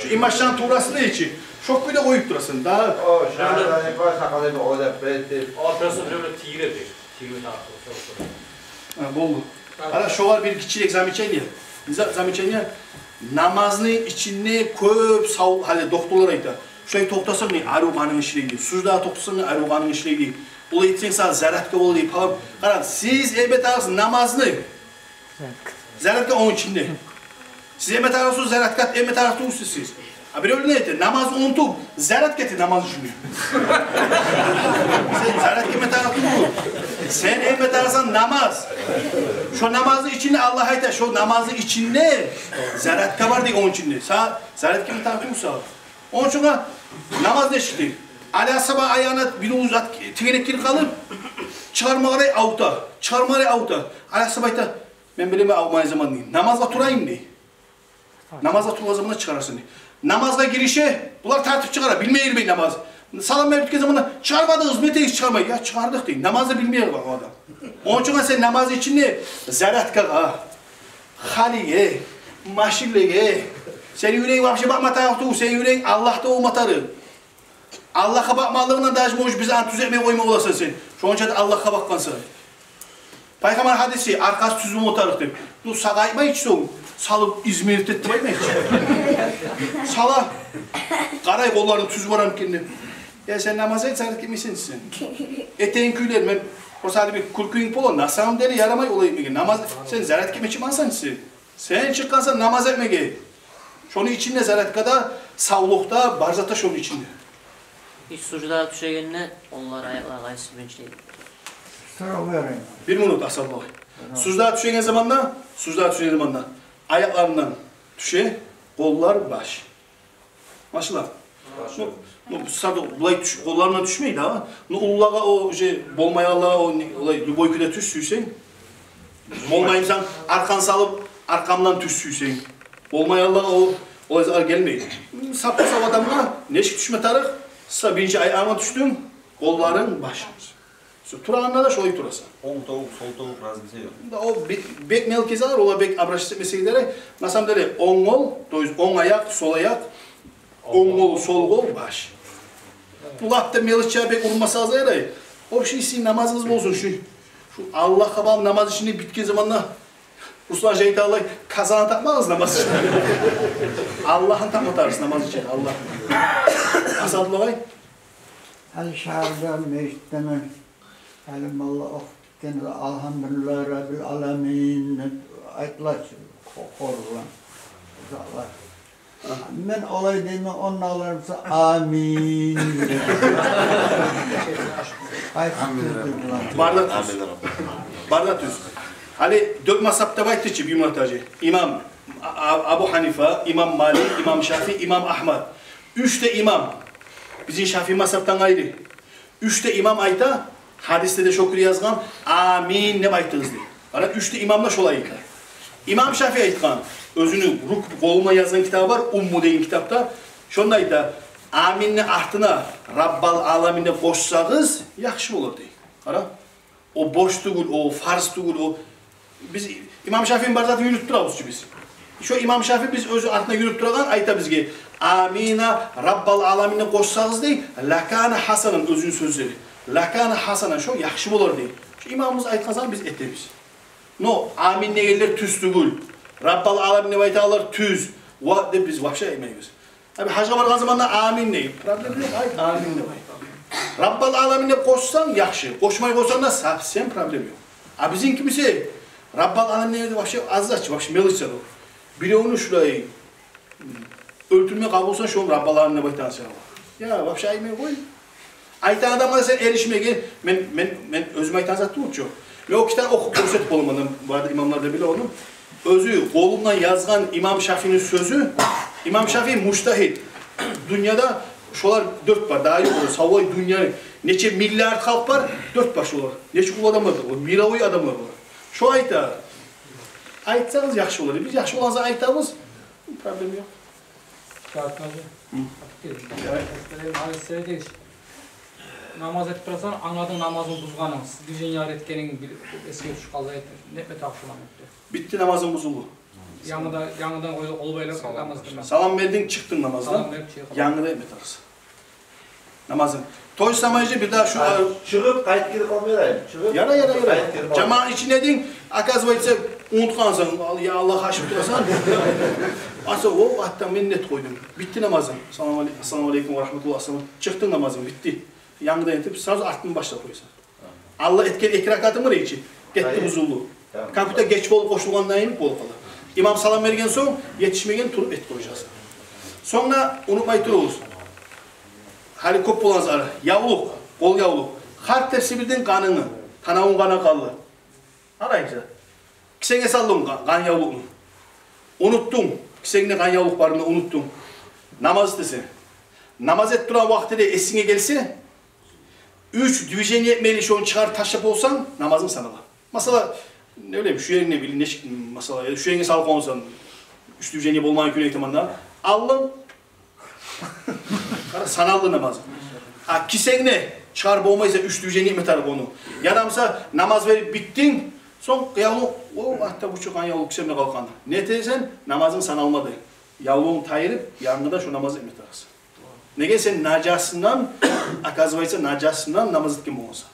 Шо имаштан турасында ичи. Шо кюйде къоюп турасан да. О, шагьарда не бар, сакъал эми ойлап бетип. О, просто биревлер тийире бир. Тийире тарыкъ, шо, шо. Гьа, болду. Гьа. Къара, шогъар бир гиччирек замечание. Низа-, замечание. Намазны ичинде кёп сав-, гьали докторлар айта. Шулай токътасанг, не арив къанынг ишлей дей. Суждада токътасанг, не арив къанынг ишлей дей. Булай этсенг, сагъа зарядка бола дей, палан. Къара, сиз эме тарыкъсыз намазны. Зарядка. Зарядка ону ичинде. Сиз эме тарыкъсыз, зарядка эме тарыкъ тюгюлсюз сиз. А биревлер не эте? Намазны унутуп, зарядка эте намаз ичинде. Сен зарядка этме тарыкъ тюгюл. Сен этме тарыкъсан намаз. Шо намазны ичинде, Аллагь айта, шо намазны ичинде зарядка бар дей, ону ичинде. Сагъа зарядка этме тарыкъ тюгюл сагъа. Ону учун намаз нечикдир? Али асгьаба аягъына бир уьллю зат, тегенек гирип къалып, чыгъарма къарай, авурта. Чыгъарма къарай, авурта. Али асгьаба айта: «Мен билемен авурмайгъан заманын, дей. Намазгъа турайым», — дей. Намазгъа тургъан заманда чыгъарарсан, дей. Намазгъа гирише, булар тартып чыгъара, билмей гирмей намаз. Салам берип битген заманда: «Чыгъармадыгъызмы, не этесиз чыгъармай?» «Я, чыгъардыкъ», — дей. Намаз да билмей къалгъан адам. Ону учун сен намаз ичинде зарядкагъа, халиге, машинлеге, сени юрегинг вообще бакъма тарыкъ тюгюл, сени юрегинг Аллагьда болма тарыкъ. Аллагьгъа бакъмалыгъына даже, может, биз аны тюзетмей къойма боласан сен. Шонча да Аллагьгъа бакъгъансан. Пайхаммар гьадиси, аркъасы тюз болма тарыкъ деп. Ну, сагъа айтмай чы сонг, салып измерить эт деп айтмай чы. Сала, къарай, къолларынг тюз барамы экен деп. Я, сен намаз эт, зарядка этмейсен сен. Этеген кюйлер, мен, просто гьали бир кюлкюнг бола, на самом деле ярамай олай этмеге. Намаз, сен зарядка этмечи масанчы сен. Сен чыкъгъансан намаз этмеге. Шону ичинде зарядка да, савлукъ да, бар зат да шону ичинде. Иш суждагъа тюшегенде къоллар, аякълар къайсы биринчи? Сразу верим. Бир минут, Асадуллагь. Суждагъа тюшеген заманда, суждагъа тюшеген заманда аякъларындан тюше къоллар, баш. Машаллагь. Ну, ну, саду булай тюш-, къолларына тюшмей де, а? Ну, уллулагъа о уже болмайгъанлагъа о не, олай любой кюйде тюш сюйсенг. Болмаймысан, аркъан салып, аркъамдан тюш сюйсенг. Болмайгъанлагъа о, олай затлар гелмей. Сапа-сав адамгъа нечик тюшме тарыкъ? Са биринчи аякъынга тюшдюнг, къолларынг, башынг. Сен турагъанда да шолай турасан. Онг тавукъ, сол тавукъ, разница ёкъ. Да о бе-, бек мелкий затлар, олар бек обращаться этмесек де ярай. На самом деле, онг къол, то есть онг аякъ, сол аякъ, онг къол, сол къол, баш. Бу лап да мелочь, бек урунмасагъыз да ярай. Общий сизин намазыгъыз болсун шу. Шу Аллагьгъа багъып намаз ичинде битген заманда Руслан жай айталлай, казаны тапмагъыз намаз ичинде. Аллагьны тапма тарыкъсыз намаз ичинде, Аллагьны. Асадуллагь агъай. Гьали шагьарда межитдемен, гьали молла охуп битгенде «Алгьамдулиллагьи раббил аламин» деп айтыла чы, хо-, хор булан. Узакълар. Мен олай деймен, ондагъылар буса «Амин» деп. Къайсы тюздюр булар? Бары да тюз. Бары да тюз. Гьали дёрт мазгьаб деп айтды чы Биймурат гьажи. Имам А-, А-, Абу Гьанифа, имам Малик, имам Шафии, имам Агьмад. Уьч де имам. Бизин Шафии мазгьабдан къайры. Уьч де имам айта, гьадисде де шо кюйде язгъан, «Амин» деп айтыгъыз дей. Къара, уьч де имам да шолай айта. Имам Шафии айтгъан, оьзюню рук-, къолу булан язгъан китабы бар, «Умму» деген китапда. Шонда айта, «Аминни артына Раббал аламин» деп къошсагъыз, яхшы болур дей. Къара. О борч тюгюл, о фарз тюгюл, о. Биз имам Шафиини бар затын юрютюп турабыз чы биз. Шо имам Шафии биз оьзю артына юрютюп турагъан, айта бизге, «Амина Раббал аламин» деп къошсагъыз дей, «лакана гьасанан», оьзюню сёзлери. «Лакана гьасанан», шо яхшы болур дей. Шо имамыбыз айтгъан сагъат биз этебиз. Но «Амин» дегенлер тюз тюгюл. «Раббал аламин» деп айтагъанлар тюз. Ва деп биз вообще айтмайбыз. Гьали гьажгъа баргъан заманда «Амин» дей. Проблема ёкъ, айт «Амин» деп айт. «Раббал аламин» деп къошсанг, яхшы. Къошмай къойсанг да, совсем проблема ёкъ. А бизинки буса, «Раббал аламин» деп вообще аз зат чы, вообще мелочь зат о. Биревню шулай, м, оьлтюрме къабулсан, шону «Раббал аламин» деп айтагъан сен. Я, вообще айтмай къой. Айтагъан адамгъа сен эришмеген, мен, мен, мен оьзюм айтагъан зат тюгюл чю. Мен о китапны охуп гёрсетип боламан, бары да имамлар да биле ону. Оьзю къолу булан язгъан имам Шафиини сёзю, имам Шафии мужтагьид. Дюньяда шолар дёрт бар, дагъы ёкъ, савлай дюнья, нече миллиард халкъ бар, дёрт бар шолар. Нече уллу адамлар бар, о мировой адамлар бар. Шо айта, айтсагъыз яхшы болур. Биз яхшы болгъан зат айтабыз, проблема ёкъ. Шагьат гьажи. Гьы. Гьали сен айтгъан, намаз этип турасан, англадынг намазынг бузгъанынг, движениелер этгенинг бир эсинге тюшюп къалды, не этме тарыкъ шоланы деп. Битди, намазынг бузулду. Янгыдан, янгыдан къол байлап намаз этме. Салам бердинг, чыкъдынг намаздан. Салам берип чыгъып. Янгыдан этме тарыкъсан намазынг. То есть самое же бир дагъы шу... Гьа, чыгъып, къайтып гирип къалмай, чыгъып, ярай, ярай, ярай, къайтып гирип къалмай. Жамаатны ичинде эдинг, оказывается, унутгъансан, ал-, я Аллагь, ашып турасан. Аса, о, атта мен не этип къойдум. Битди намазынг. Салам алей-, ассаламу алейкум ва рагьматуллагь, ассалам. Чыкъдынг намазынг, битди. Янгыдан этип, сразу артын башлап къоясан. Алда этген эки ракатынг бар эди чи, гетди, бузулду. Компьютер геч болуп къошулгъан йимик болуп къала. Имам салам берген сонг, етишмеген, туруп этип къоясан. Сонг да унутмай туругъуз. Гьали кёп болгъан зат, явлукъ, къол явлукъ. Гьар терсибирден къанынгны, танавунг къанагъанлы. Къарайыкъ. Кисенге салдынг къа-, къан явлукъну. Унутдунг. Кисенгде къан явлукъ барын да унутдунг. Намаз этесен. Намаз этип турагъан вакътиде эсинге гелсе, уьч движение этмейли шону чыгъарып ташлап болсанг, намазынг санала. Масала, не билейим, шу ерингни билейим, нечик, масала, шу еринге салып къойгъансан, уьч движение болмагъан кюйню айтаман да. Алдынг, къара, саналды намазынг. А кисенгни чыгъарып болмайса, уьч движение этме тарыкъ ону. Яда буса намаз берип битдинг, сонг къыямлы, о, гьатта бу чыкъгъан явлукъ кисемде къалгъан. Не этесен, намазынг саналмады. Явлугъунгну тайдырып, янгыдан шо намазны этме тарыкъсан. Неге, сен нажасындан, оказывается, нажасындан намаз этген болгъансан.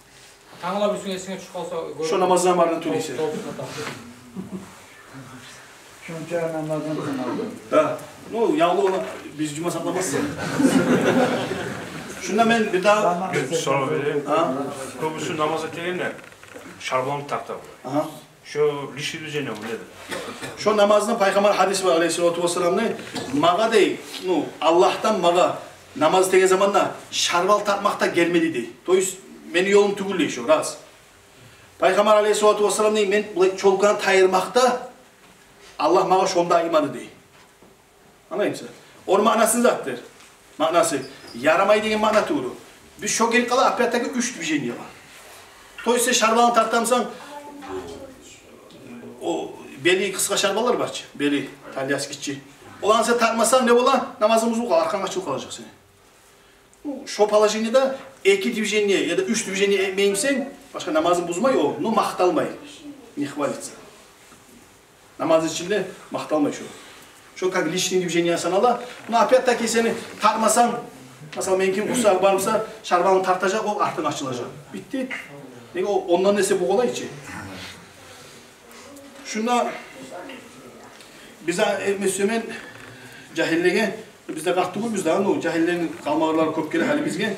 Танглап уьстюнге эсинге тюшюп къалса, гёр-, шо намаздан барын тюгюл эсе. Тол-, тол-, тол-. Шонча намаздан саналды. Да. Ну, явлукъ, ону биз жума сакъламасбыз. Шунда мен бир дагъы... Бир сорав берейим. Гьа? Кёбюсю намаз этегенде шарбаланы тарта. Агьа. Шо лишний движение бу, неди? Шо намазны, Пайхаммар гьадиси бар, алейгьиссалату вассаламны, магъа дей, ну, Аллагьдан магъа намаз этеген заманда шарбал тартмакъ да гелмеди дей. То есть, мени ёлум тюгюл дей шо, раз. Пайхаммар алейгьиссалату вассаламны мен булай чёлканы тайдырмакъда Аллагь магъа шону да айтмады дей. Англаймысан? Ону маънасы не затдыр? Маънасы, ярамай деген маъна тюгюл. Биз шо гелип къала, опять-таки уьч движение бар. То есть, сен шарбаланы тартамысан, о бели къысгъа шарбалар бар чы, бели, талияс гиччи. Оланы сен тартмасанг, не бола? Намазынг бузулуп къала, аркъанг ачылып къалажакъ сени. Ну, шо положениеде эки движение яда уьч движение этмеймисен, башгъа намазынг бузмай о, ну, макъталмай. Не хвалится. Намаз ичинде макъталмай шо. Шо как лишний движение санала. Но опять-таки сени тартмасанг, масала, мени ким къурсагъы бармыса, шарбаланы тартажакъ, о артынг ачылажакъ. Битди. Неге, о, ондан эсе бу къолай чы. Шунда биз де этме сюемен жагьиллеге, биз де къарт тюгюлбюз да, ну, жагьиллени къалмагъанлары кёп геле гьали бизге.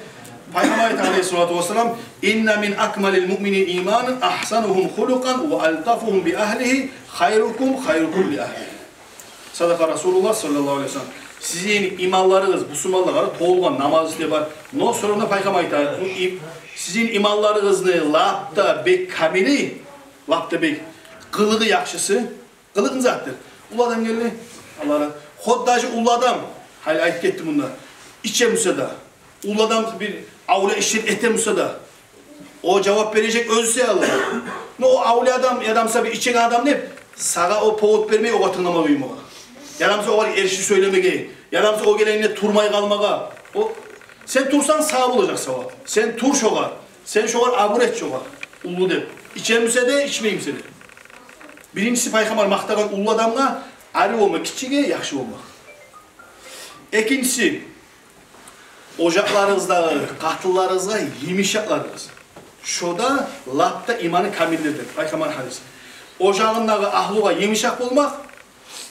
Пайхаммар айта, алейгьиссалату вассалам: «Инна мин акмалил муъминина иманан агьсанугьум хулукъан ва алтафугьум би агьлигьи, хайрукум хайрукум ли агьлигьи». Садакъа Расулуллагь саллаллагьу алейгьи ва саллам. Сизин иманларыгъыз, бусурманлагъа толгъан, намаз ишде бар. Но сонгра Пайхаммар айта, бу и-, сизин иманларыгъызны лап да бек камили, лап да бек къылыгъы яхшысы, къылыкъ не затдыр? Уллу адам гелди, Аллагь разы. Хоть даже уллу адам, гьали айтып гетди мунда, иче буса да, уллу адам бир авлия ишлер эте буса да, о жавап бережек оьзю саялы. Но о авлия адам, яда буса бир ичеген адам деп, сагъа о повод бермей огъар тынглама къоймагъа. Яда буса огъар эрши сёйлемеге, яда буса о гелегенде турмай къалмагъа. О, сен турсанг, сагъа болажакъ савап. Сен тур шогъар, сен шогъар абур эт шогъар. Уллу деп. Иче буса да, ичмей буса да. Биринчиси, Пайхаммар макътагъан уллу адамгъа арив болма, гиччиге яхшы болма. Экинчиси, ожакъларыгъыздагъы къатынларыгъызгъа йымышакъларыгъыз. Шо да лап да иманы камиллерден. Пайхаммар гьадиси. Ожагъындагъы агьлугъа йымышакъ болмакъ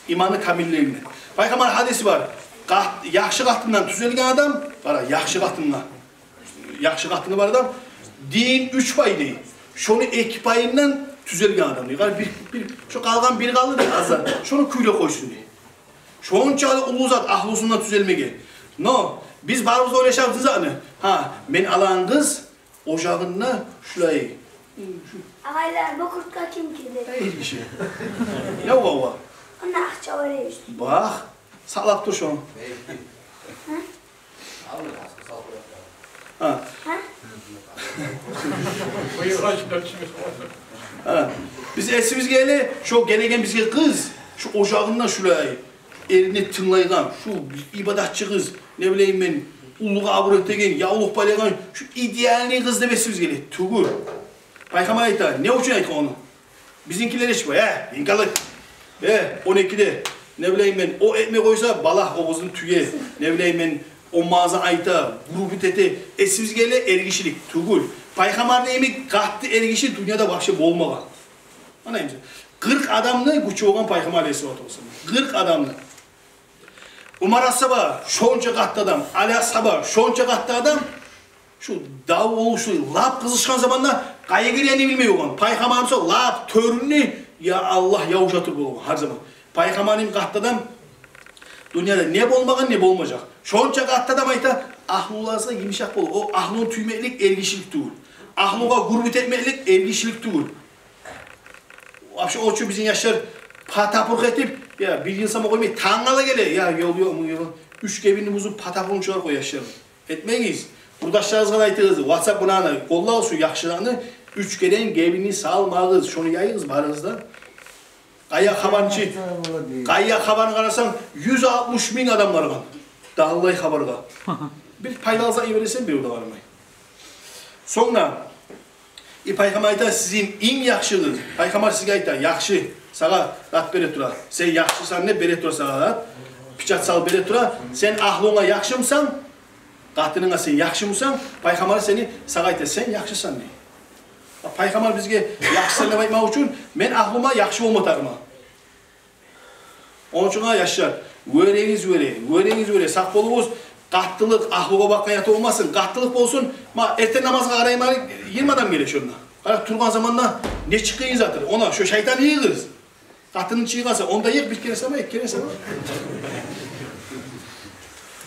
иманы камиллерден. Пайхаммар гьадиси бар. Къат-, яхшы къатындан тюзелген адам, къара, яхшы къатындан, яхшы къатыны бар адам, дин уьч пай дей. Шону эки пайындан тюзелген адам дей. Къара, бир, бир, шо къалгъан бир къалды дей, аз зат. Шону кюйде къойсун дей. Шончакъы уллу зат агьлусундан тюзелмеге. Но биз барыбыз ойлашабыз затны. Гьа, мен алагъан къыз ожагъында шулай. Агъайлар, бу куртка ким кийди? Эй, иши. Я, ва, ва. Онда акъча бар эди. Бакъ, сакълап тур шону. Гьа? Гьа? Гьа? Биз эсибизге геле, шо гелеген бизге къыз, шо ожагъында шулай, эрине тынглайгъан, шо ибадатчы къыз, не билейим мен, уллугъа абур этеген, явлукъ байлайгъан, шо идеальный къыз деп эсибизге геле. Тюгюл. Пайхаммар айта, не учун айтгъан ону? Бизинкилер эшик бар, э, инкалык. Э, он экиде, не билейим мен, о этмей къойса, балагь о къызны тюе, не билейим мен, о магъа айта, грубить эте, эсибизге геле эргишилик тюгюл. Пайхаммарны йимик къатты эргиши дюньяда вообще болмагъан. Англаймысыз? Къыркъ адамны гючю болгъан Пайхаммар алейгьиссалату вассалам. Къыркъ адамны. Умар асгьаба шонча къатты адам, Али асгьаба шонча къатты адам, шу дав болуп, шу лап къызышгъан заманда къайгъырагъанны билмей болгъан. Пайхаммарыбыз лап тёрюнде, я Аллагь, явуш туруп болгъан гьар заман. Пайхаммарны йимик къатты адам Дюньяда не болмагъан, не болмажакъ. Шонча къатты адам айта, агьлуларыгъызгъа йымышакъ болугъуз. О агьлуну тюймеклик эргишилик тюгюл. Агьлугъа гюрбют этмеклик эргишилик тюгюл. Вообще, о учун бизин яшлар патапурукъ этип, я, бир йыл сама къоймай, тангала геле, я, ёл ёкъму, ёл. Уьч гебинни бузуп, патапурукъну чыгъарып къоя яшлар. Этмегиз. Къурдашларыгъызгъа да айтыгъыз, WhatsApp булан къоллагъыз шу яхшылыкъны, уьч керен гебинни салмагъыз, шону яйыгъыз барыгъыз да. Къайда хабарны чы? Къайда хабарны къарасанг, юз алтмыш минг адам баргъан. Дагъылай хабаргъа. Бир пайдалы зат йиберсенг, бирев де бармай. Сонг да, и, Пайхаммар айта, сизин инг яхшыгъыз. Пайхаммар сизге айта, яхшы, сагъа зат бере тура. Сен яхшысан деп бере тура сагъа зат. Печать салып бере тура. Сен агьлунга яхшымысан? Къатынынга сен яхшымысан? Пайхаммар сени, сагъа айта, сен яхшысан дей. Пайхаммар бизге яхшысан деп айтмакъ учун, мен агьлума яхшы болма тарыкъман. Ону учун, яшлар, вёрегиз, вёре, вёрегиз, вёре, сакъ болугъуз. Къаттылыкъ агьлугъа бакъгъан ята болмасын. Къаттылыкъ болсун. Ма, эртен намазгъа къарайым, гьали йигирма адам геле шонда. Къара, тургъан заманда нечик къыйын затдыр. Она шо шайтанны йыйыгъыз. Къатынны чыгъарса, онда йыйыкъ, бир керен сама, эки керен сама.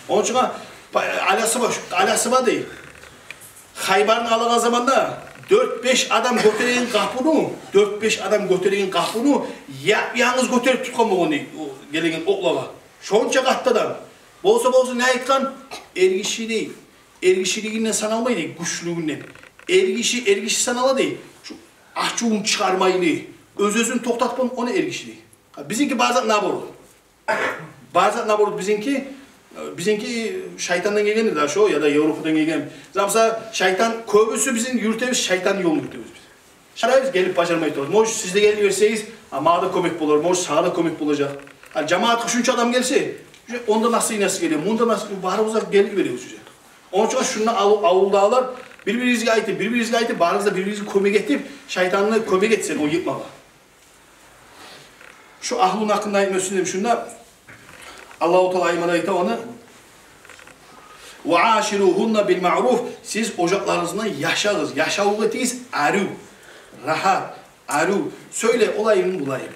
Ону учун, па-, Али асгьаба, Али асгьаба дей. Хайбарны алагъан заманда дёрт-беш адам гётереген къапуну, дёрт-беш адам гётереген къапуну яп-янгыз гётерип тутгъан болгъан дей, о гелеген окълагъа. Шонча къатты адам. Болса, болса, не айтгъан? Эргиши дей. Эргишилигинден саналмай дей, гючлюлюгюнден. Эргиши, эргиши санала дей. Шу ачувун чыгъармайлы, оьз-оьзюн токътатгъан, ону эргиши дей. Бизинки бары зат наоборот. Бары зат наоборот бизинки, э, бизинки шайтандан гелгенди да шо, яда Европадан гелген. Замса шайтан, кёбюсю бизин юрютебиз, шайтанны ёлун юрютебиз биз. Шарайбыз, гелип бажармай турабыз. Может, сиз де гелип берсегиз, а, магъа да кёмек болар, может, сагъа да кёмек болажакъ. А жамаатгъа шунча адам гелсе, уже онда насыйы, насыйы геле, мунда насыйы, барыбыз да гелип беребиз уже. Ону учун шунда авул-, авулдагъылар бир-биригизге айтып, бир-биригизге айтып, барыгъыз да бир-биригизге кёмек этип, шайтанны кёмек этсен, о йыкъмагъа. Шу агьлуну гьакъында айтма сюйсем, шунда Аллагьу Таала аймада айта ону: «Ва аширугьунна бил маъруф». Сиз ожакъларыгъыз булан яшагъыз, яшавлукъ этигиз арив, рагьат, арив. Сёйле, олаймы, булаймы,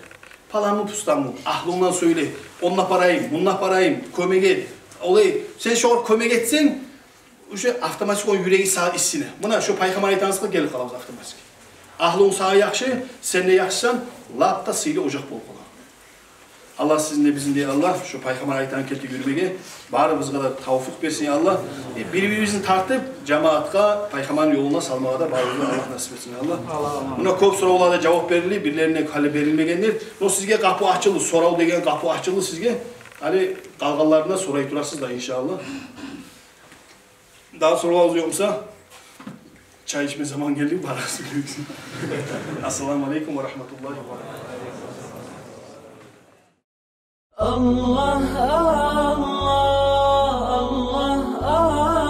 паланмы, пустанмы, агьлунгдан сёйле, онда апарайым, мунда апарайым, кёмек эт. Олай, сен шогъар кёмек этсенг, уже автоматик ону юреги сагъа исине. Муна шо Пайхаммар айтгъан затгъа гелип къалабыз автоматик. Агьлунг сагъа яхшы, сен де яхшысан, лап да сыйлы ожакъ болуп къала. Аллагь сизин де, бизин де, Аллагь, шо Пайхаммар айтгъан кепде юрюмеге барыбызгъа да тавфикъ берсин, Аллагь. Э, бир-бирибизни тартып, жамаатгъа, Пайхаммарны ёлуна салмагъа да барыбызгъа Аллагь насип этсин, Аллагь. Муна кёп соравларгъа жавап берилди, бирлерине гьали берилмегендир. Но сизге къапу ачылды, сорав деген къапу ачылды сизге. Гьали къалгъанларына сорай турасыз да, иншааллагь. Дагъы соравугъуз ёкъ буса, чай ичме заман гелди, барасыз. Ассаламу алейкум ва рагьматуллагьи ва баракатугь. الله، الله، الله،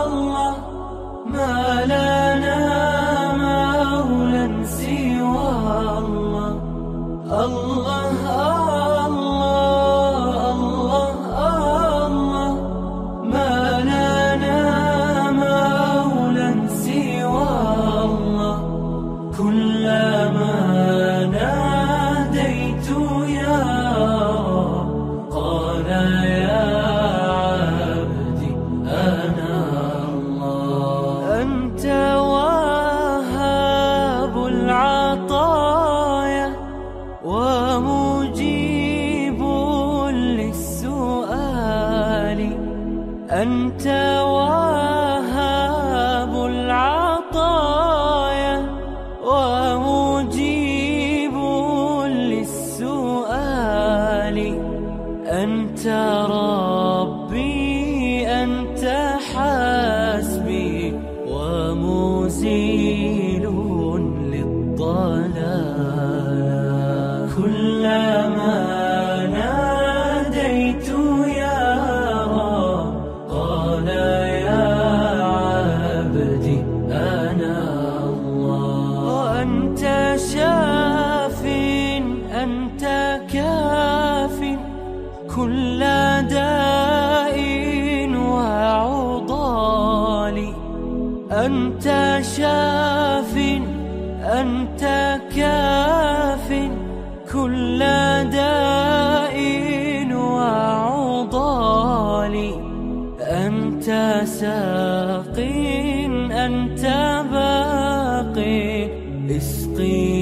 الله، ما لنا مولى سوى الله. الله، الله، الله، الله، ما لنا مولى سوى الله. كلما ناديت يا رب قال يا عبدي أنا الله. أنت وهاب العطايا ومجيب للسؤال. أنت وهاب العطايا ومجيب للسؤال. أنت ربي، أنت حسبي، ومزيل للضلال. كلما ناديت يا رب قال يا عبدي أنا الله. وأنت شاف، أنت كاف، كل داء وعضال. أنت شاف، أنت كاف، كل داء وعضال. أنت ساق، أنت باق، اسقي